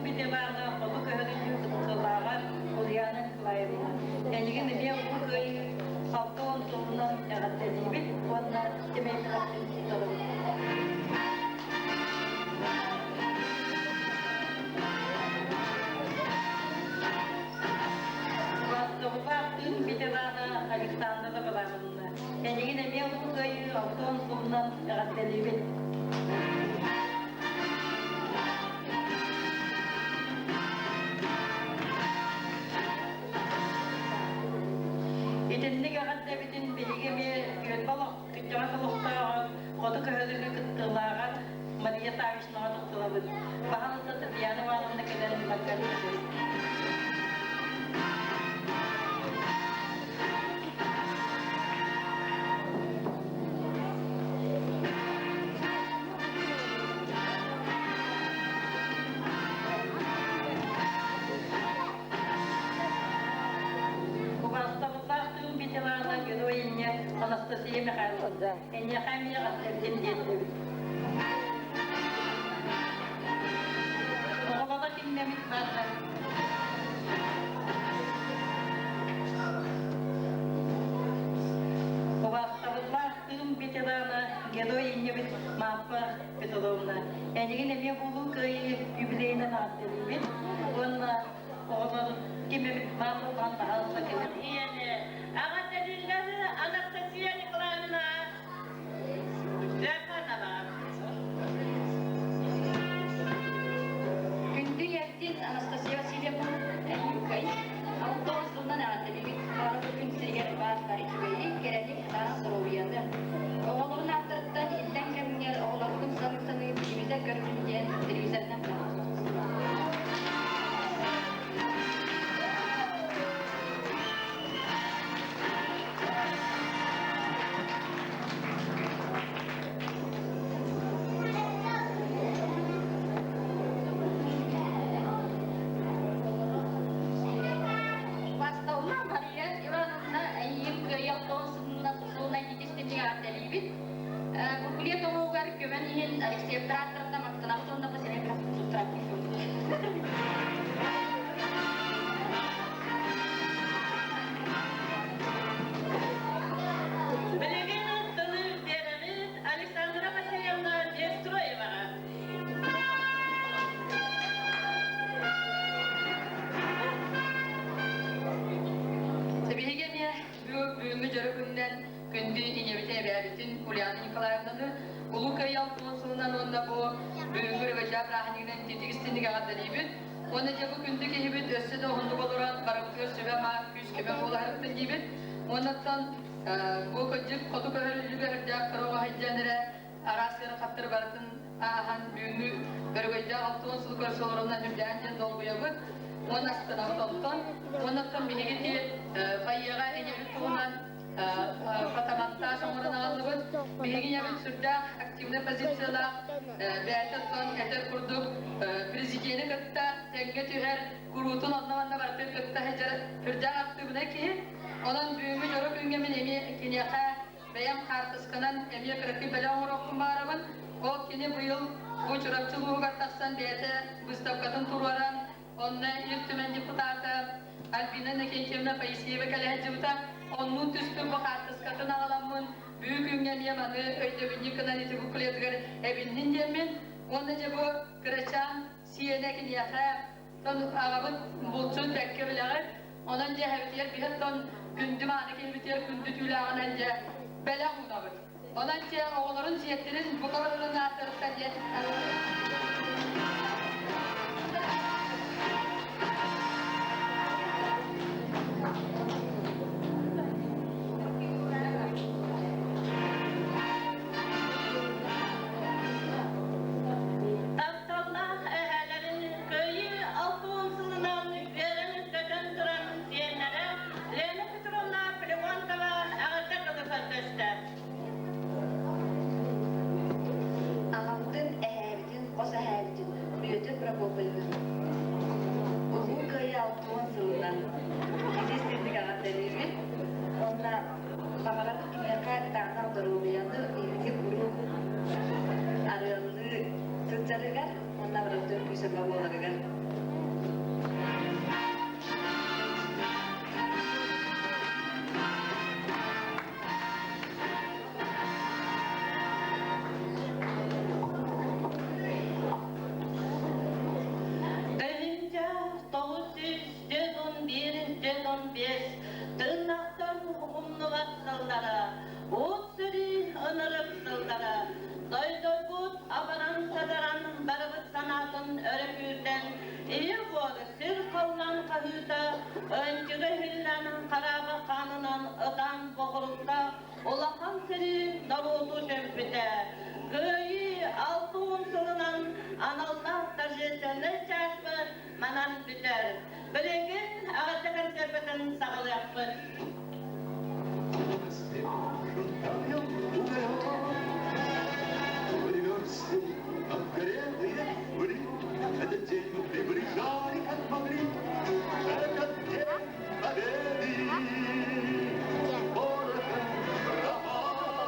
Михайловна, эйиэхэ эмиэ эҕэрдэбитин тиэрдэбит. Оҕолоро кимнэмит бааллар. Убаастабыллаах тыын ветерана, герой иннибит Мааппа Петровна, эйигин эмиэ Улуу Кыайыы юбилейынан эҕэрдэлиибит уонна оҕолор ким эбит баар буоллаҕын баһаалыста кэлин. Ийэни эҕэрдэлииллэр Анастасия Николаевна Дьяконова. Күндү ийэбитин Анастасия Васильевна Эйиҥкэй 69 сылынан эҕэрдэлиибит. Бары күн сиригэр баар үчүгэйи, кэрэни, кытаанах доруобуйаны. Оҕолорун ааттарыттан иллэҥ кэмҥэр оҕолоргун саныы-саныы телевизор көрбүн диэн телевизорынан Бастауна Мария Ивановна эйиим кыайа тоон сылынан итистинник аатталиибит. Буклет оҥоһугар көмөн иһин Алексей операторына махтанабыт уонна бу сэрэ Билигин тылы биэрэбит Александра Васильевна Нестроеваҕа. Биһиги эмиэ бүгүҥҥү дьоро күнүнэн күндү ийэбитин эбээбитин Ульяна Николаевнаны Улуу Кыайыы алтан сылынан уонна бу бүгүҥҥү Рыбача бырааһынньыгынан итиитик истиҥник эҕэрдэлиибит. Уонна дьэ бу күндү киһибит өссө да уһуннук олорон барыбытыгар сүбэ-ама, күүс-көмө буолаһарыттан диибит. Уоннаттан бу кырдьык хоту көһөрүллүүгэ үрдээх кыра оҕо сылдьан эрэ араас ыарахаттары барытын ааһан бүгүҥҥү өрөгөйдөөх 60 сыл көрсө олороннон үрдээн диэн долгуйабыт. Уонна астынабыт онтон. Уоннаттан биһиги ти фойеҕа ийэбит туһунан фотомонтаж оҥорон аҕаллыбыт. Биһиги ийэбит сүрдээх активнай позициялаах, бэйэтэ оттон этэр курдук президени кытта тэҥҥэ түһэр, куруутун онно-манна барытын кытта сылдьар сүрдээх актыыбынай киһи. Онон бүгүҥҥү дьоро күҥҥэ мин эмиэ киниэхэ бэйэм хаартысканан эмиэ кыракый бэлэх оҥоруохпун баҕарабын. Ол кини быйыл бу Чурапчы улууһугар тахсан бэйэтэ выставкатын туруоран, Онно Ил Түмэн депутата Альбина Иннокентьевна Поисеева кэлэ сылдьыбыта. Оннуун түспүт бу хаартыскатын аҕаламмын, бүгүн күҥҥэ эмиэ маны өйдөбүнньүк гынан ити буклетыгар эбиннин диэммин. Уонна дьэ бу кырачаан сиэнэ киниэхэ тон аҕабыт булчут бэккэ билэҕит. Онон дьэ эһэбитигэр биһи тон күндү мааны киһибитигэр күндү түүлээҕинэн дьэ бэлэх уунабыт. Онон дьэ оҕолорун сиэттэрин бука барыларын ааттарыттан диэн Тапталлаах эһээлэрин Кыайыы 60 сылынан үөрэн-көтөн туран сиэннэрэ Лена Петровна Флегонтова эҕэрдэ тылы көрдөстө. Аҕабытын, эһээбитин, хос эһээбитин Бүөтүр Прокопьевы Улуу Кыайыы 60 сылынан ити истинник эҕэрдэлиибит уонна баҕарабыт киниэхэ кытаанах доруобуйаны инники куруук арыаллыы сылдьарыгар уонна барытын күүс-көмө буоларыгар. Тыһыынча 941 15 тыыннахтан умнубат сыллара, уот сэрии ынырык сыллара, дойдубут абаран-садаран барыбыт санаатын өрө күүрдэн, ийэ буор сир халлаан хаһыыта ынчыга иһиллэн харааба хаанынан ытаан боҕурутта улахан сэрии норуоту түмпүтэ. Кыайыы 60 сылынан аналлаах торжественнай чааспыт манан бүтэр. Билигин эҕэрдэ концерпытын саҕалыахпыт. Этот день мы приближали, как могли, этот день победы. Порохом пропах.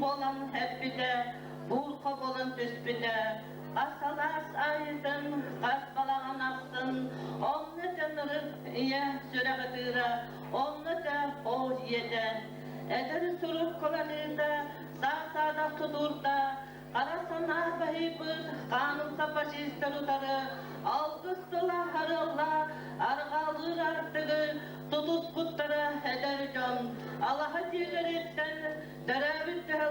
буолан эппитэ, буурха буолан түспүтэ. Хас алаас аайытын, хас балаҕан ахсын, онно төнөрүк ийэ сүрэх ытыыра, онно тэ ол ийэтэ. Эдэр сурук кыланыыта, саа-саадах тутуурда, Хара санаа баһыйбыт хаанымса фашистар утары алгыс тыла арылла арҕаалыыр артыгы тутуспуттара эдэр дьон алаһа дьиэлэриттэн төрөөбүт төһө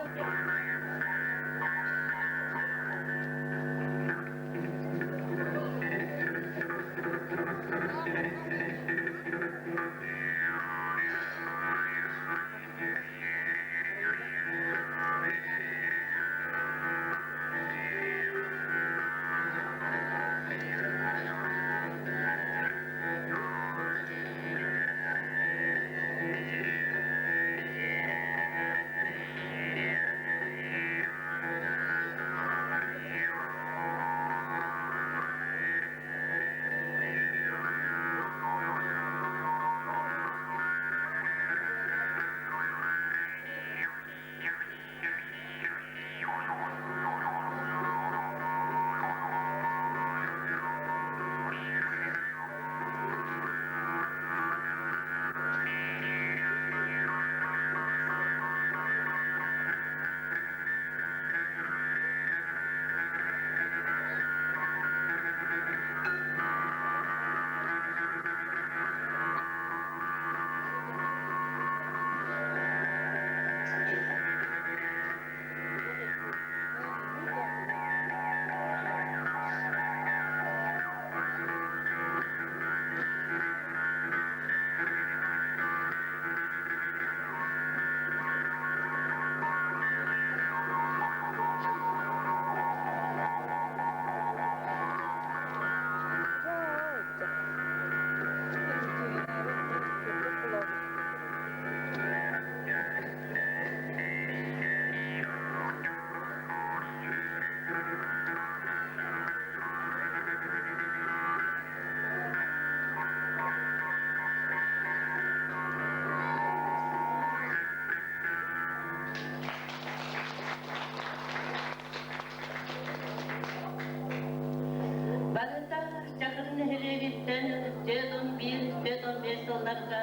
Барыта Чакыр нэһилиэгиттэн 411-415 сылларга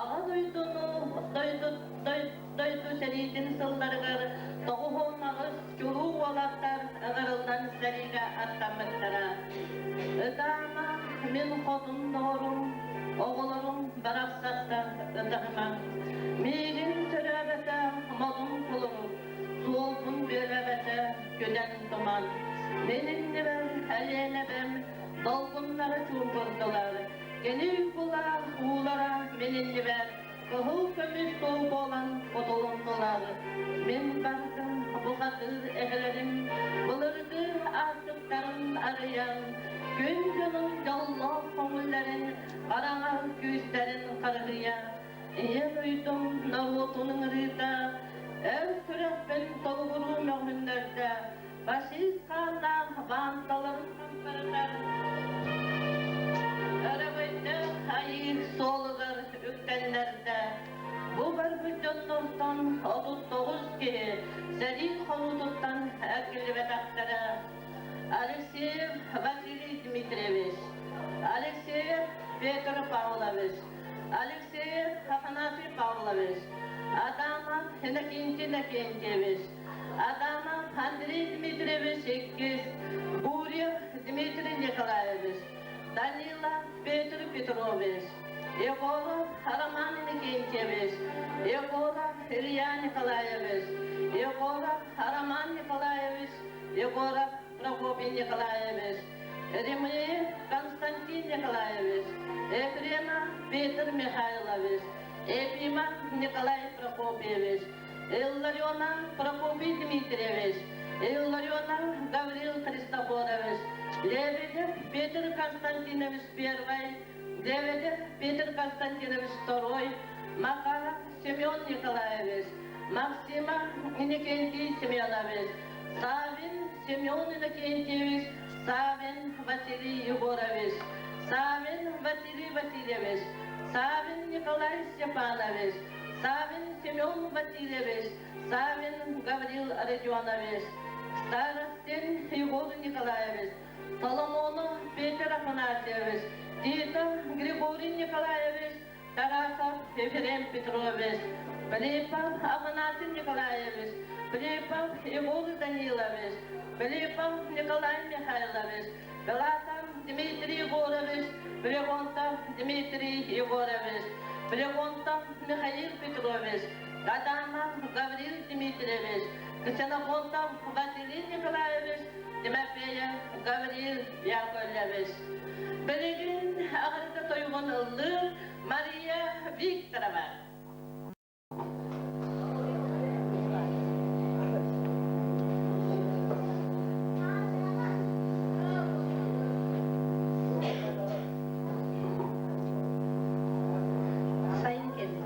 Аҕа дойдуну дойду, дойду сэриитин сылларыгар 98 чулуу уолаттар ыҥырыллан сэриигэ аттаммыттара. Ытаама мин хотун доҕорум, оҕолорум барахсаттар ытаһымаҥ. Миигин төрөөбөтө модун кулурук, суолбун бүөлээбэтэ күдэн туман. Мин иннибэр Элиэнэбэм долгуннара чуумпурдулар. Кини уйгулаах уулара мин иннибэр кыһыл көмүс туу буолан кутулуннулар. Мин бардым бухатыыр эһэлэрим былыргы аартыктарын арыйан, күн дьонун дьоллоох көҥүллэрин хараҥа күүстэрин харыһыйа, ийэ дойдум норуотун ыҥырыыта эр сүрэхпин толугуруу мөҕүннэрдэ, фашист хааннаах баанталарын хамсарытар өрөгөйдөөх айыы суолугар үктэннэрдэ. Бу барбыт дьоннортон 39 киһи сэрии хонуутуттан эргиллибэтэхтэрэ. Алексеев Василий Дмитриевич, Алексеев Петр Павлович, Алексеев Афанасий Павлович, Адамов Иннокентий Иннокентьевич, Адамов Андрей Дмитриевич иккис, Гурьев Дмитрий Николаевич, Данила Петр Петрович, Егоров Роман Иннокентьевич, Егоров Илья Николаевич, Егоров Роман Николаевич, Егоров Прокопий Николаевич, Ремеев Константин Николаевич, Ефремов Петр Михайлович, Ефимов Николай Прокопьевич, Илларионов Прокопий Дмитриевич, Илларионов Гаврил Христофорович, Лебедев Петр Константинович Первый, Лебедев Петр Константинович Второй, Макаров Семен Николаевич, Максимов Иннокентий Семенович, Савин Семен Иннокентьевич, Савин Василий Егорович, Савин Василий Васильевич, Савин Николай Степанович, Савин Семен Васильевич, Савин Гаврил Родионович, Старостин Егор Николаевич, Соломонов Петр Афанасьевич, Титов Григорий Николаевич, Тарасов Ефрем Петрович, Филиппов Афанасий Николаевич, Филиппов Егор Данилович, Филиппов Николай Михайлович, Галатов Дмитрий Егорович, Флегонтов Дмитрий Егорович, Флегонтов Михаил Петрович, Адамов Гаврил Дмитриевич, Ксенофонтов Василий Николаевич, Тимофеев Гаврил Яковлевич. Билигин аҕарда тойугун ыллыыр Мария Викторова. Сайын кэллэ.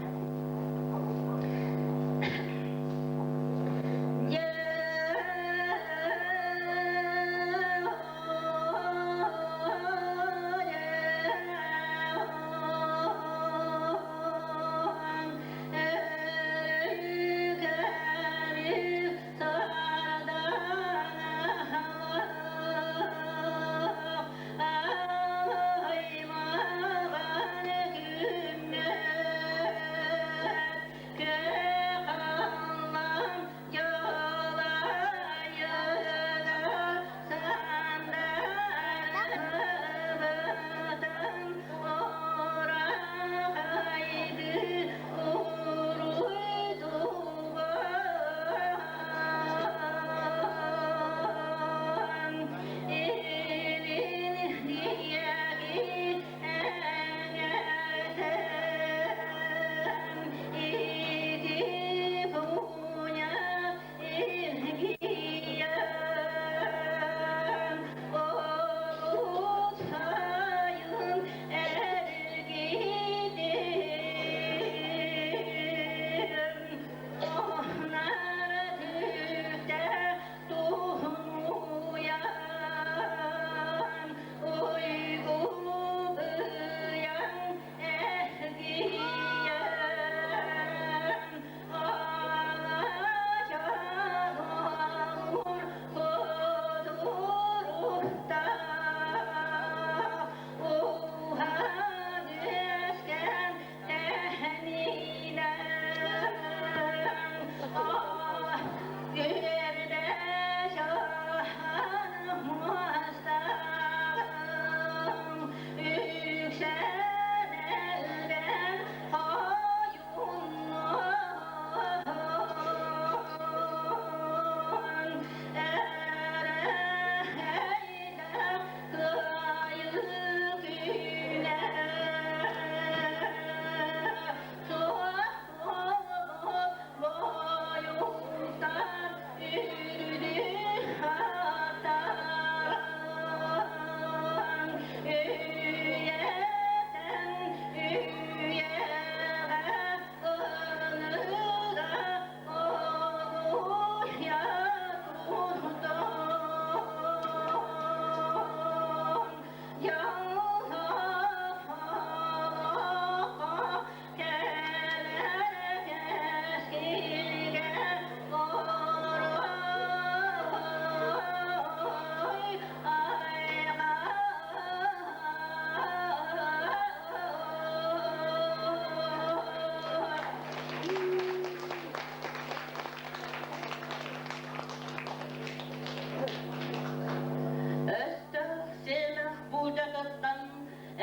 Өстөөх сиэмэх буулдьатыттан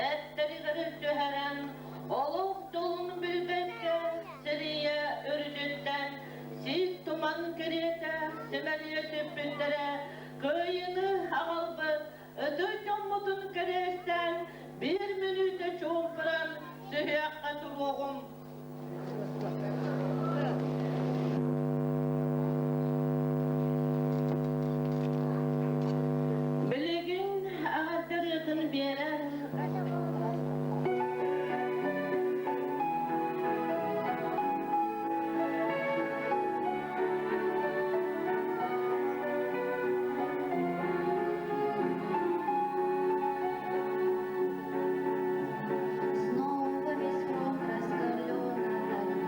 эттэригэр түһэрэн, олох дьолун билбэккэ сирийэ үрдүттэн сиик туман кэриэтэ симэлийэ сүппүттэрэ, кыайыыны аҕалбыт ытык дьоммутун кэриэстээн биир мүнүүтэ чуумпуран сүһүөххэ туруоҕум. Билигин аҕаттарыытын биэрэр Снова весь фронт раскален.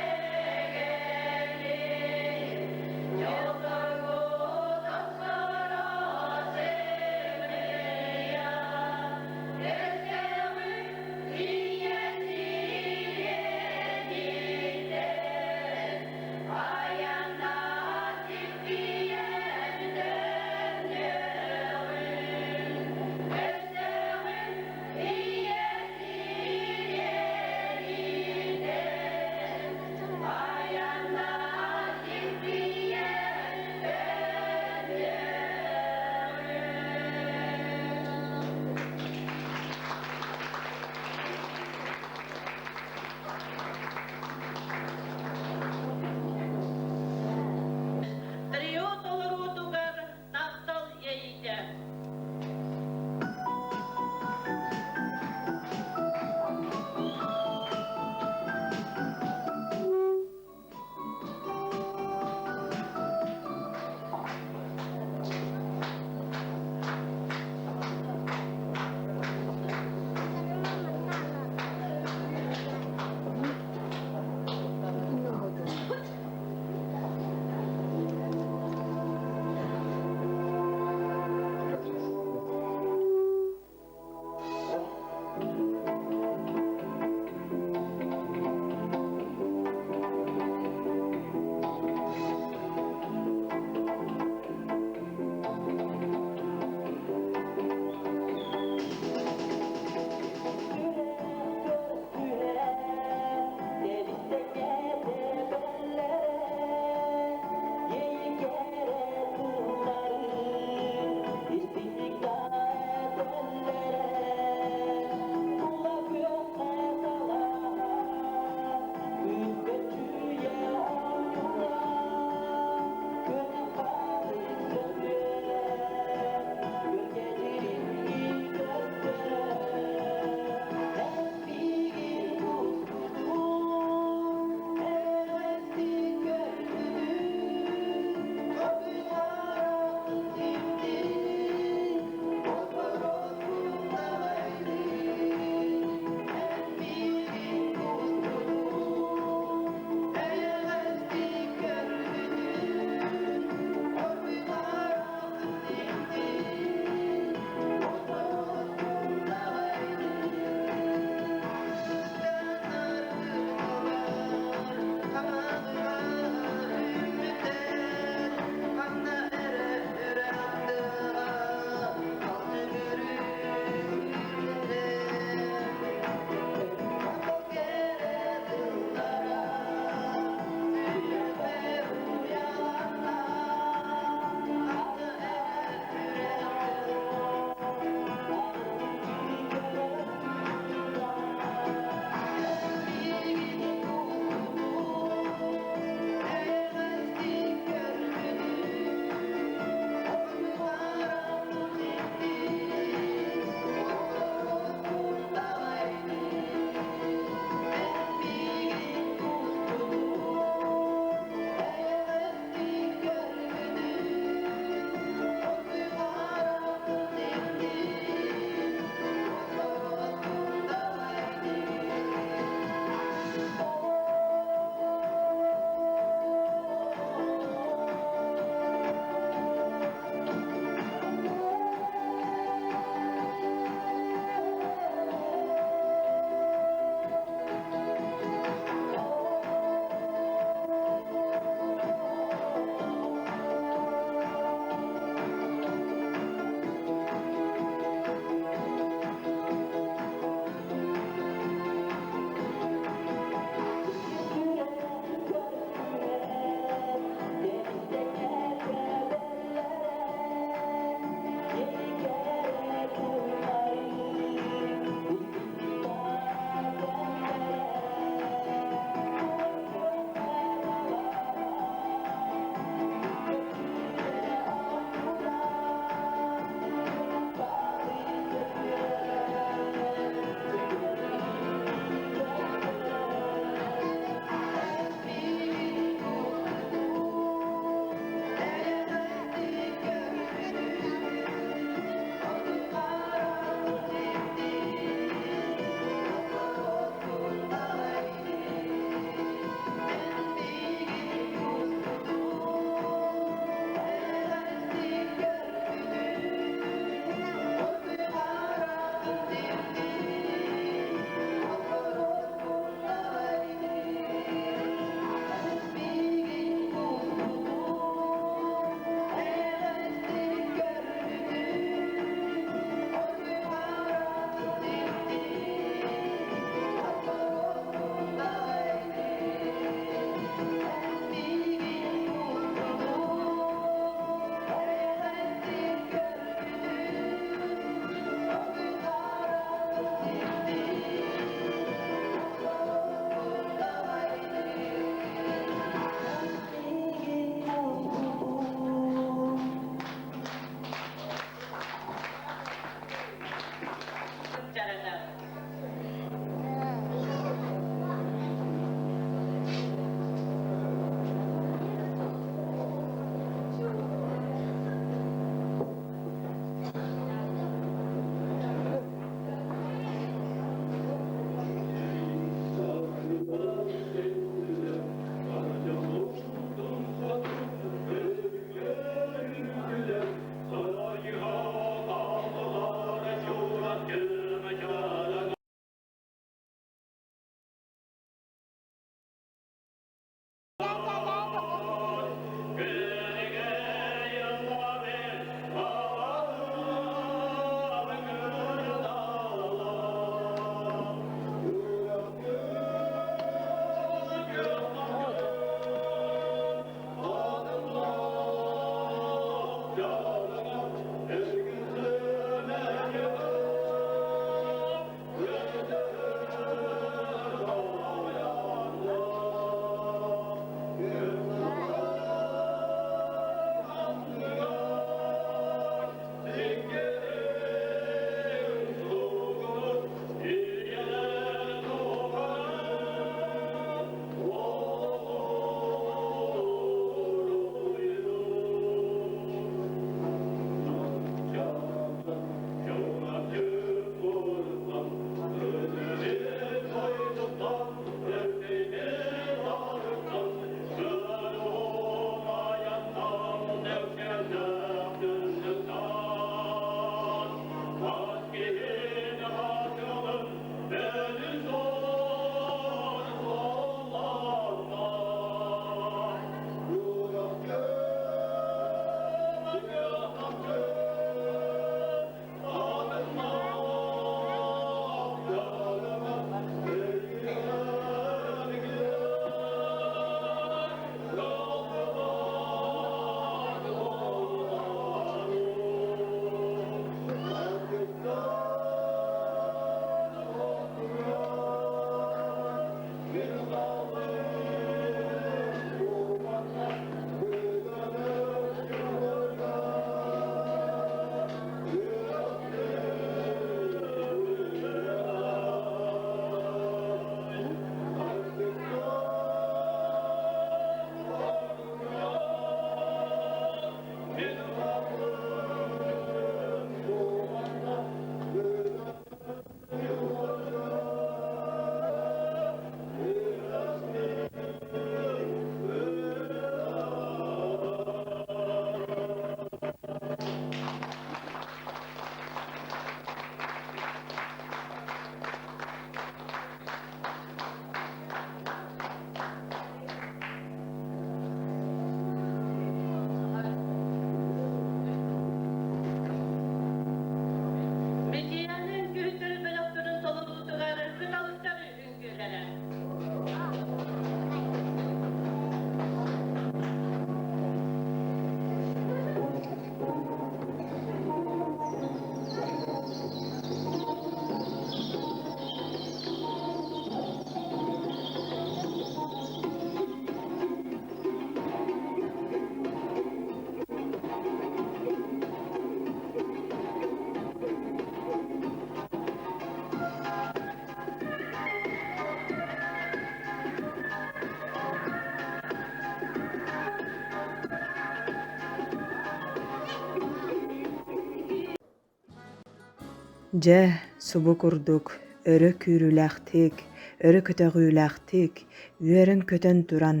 Дьэ, субу курдук өрө күүрүүлээхтик, өрө көтөҕүүлээхтик, үөрэн-көтөн туран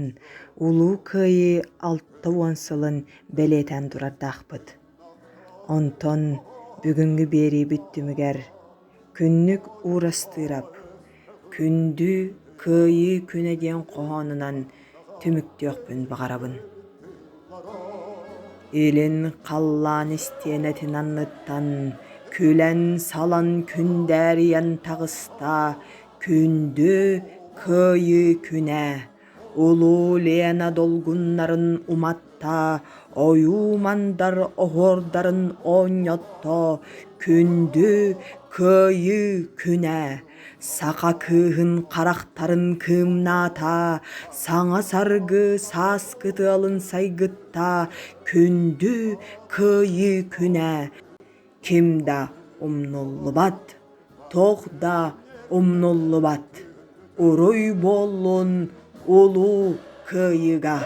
Улуу Кыайыы 60 сылын бэлиэтээн турардаахпыт. Онтон бүгүҥҥү биэриибит түмүгэр Күннүк Уурастыырап «Күндү Кыайыы күнэ» диэн хоһоонунан түмүктүөхпүн баҕарабын. Илин халлаан истиэнэтин анныттан күлэн-салан күндээрийэн таҕыста күндү Кыайыы күнэ Улуу Лена долгуннарын уматта, ойуу-мандар оһуордарын оонньотто, күндү Кыайыы күнэ! Саха кыыһын харахтарын кыымнаата, саҥа саргы сааскы тыалын сайгытта, күндү Кыайыы күнэ! Ким да умнуллубат, туох да умнуллубат, уруй буоллун Улуу Кыайыыга!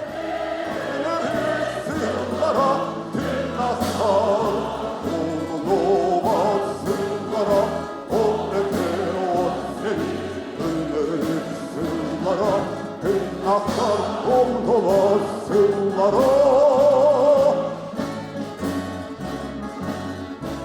Күн ахсар умнулар сыллара.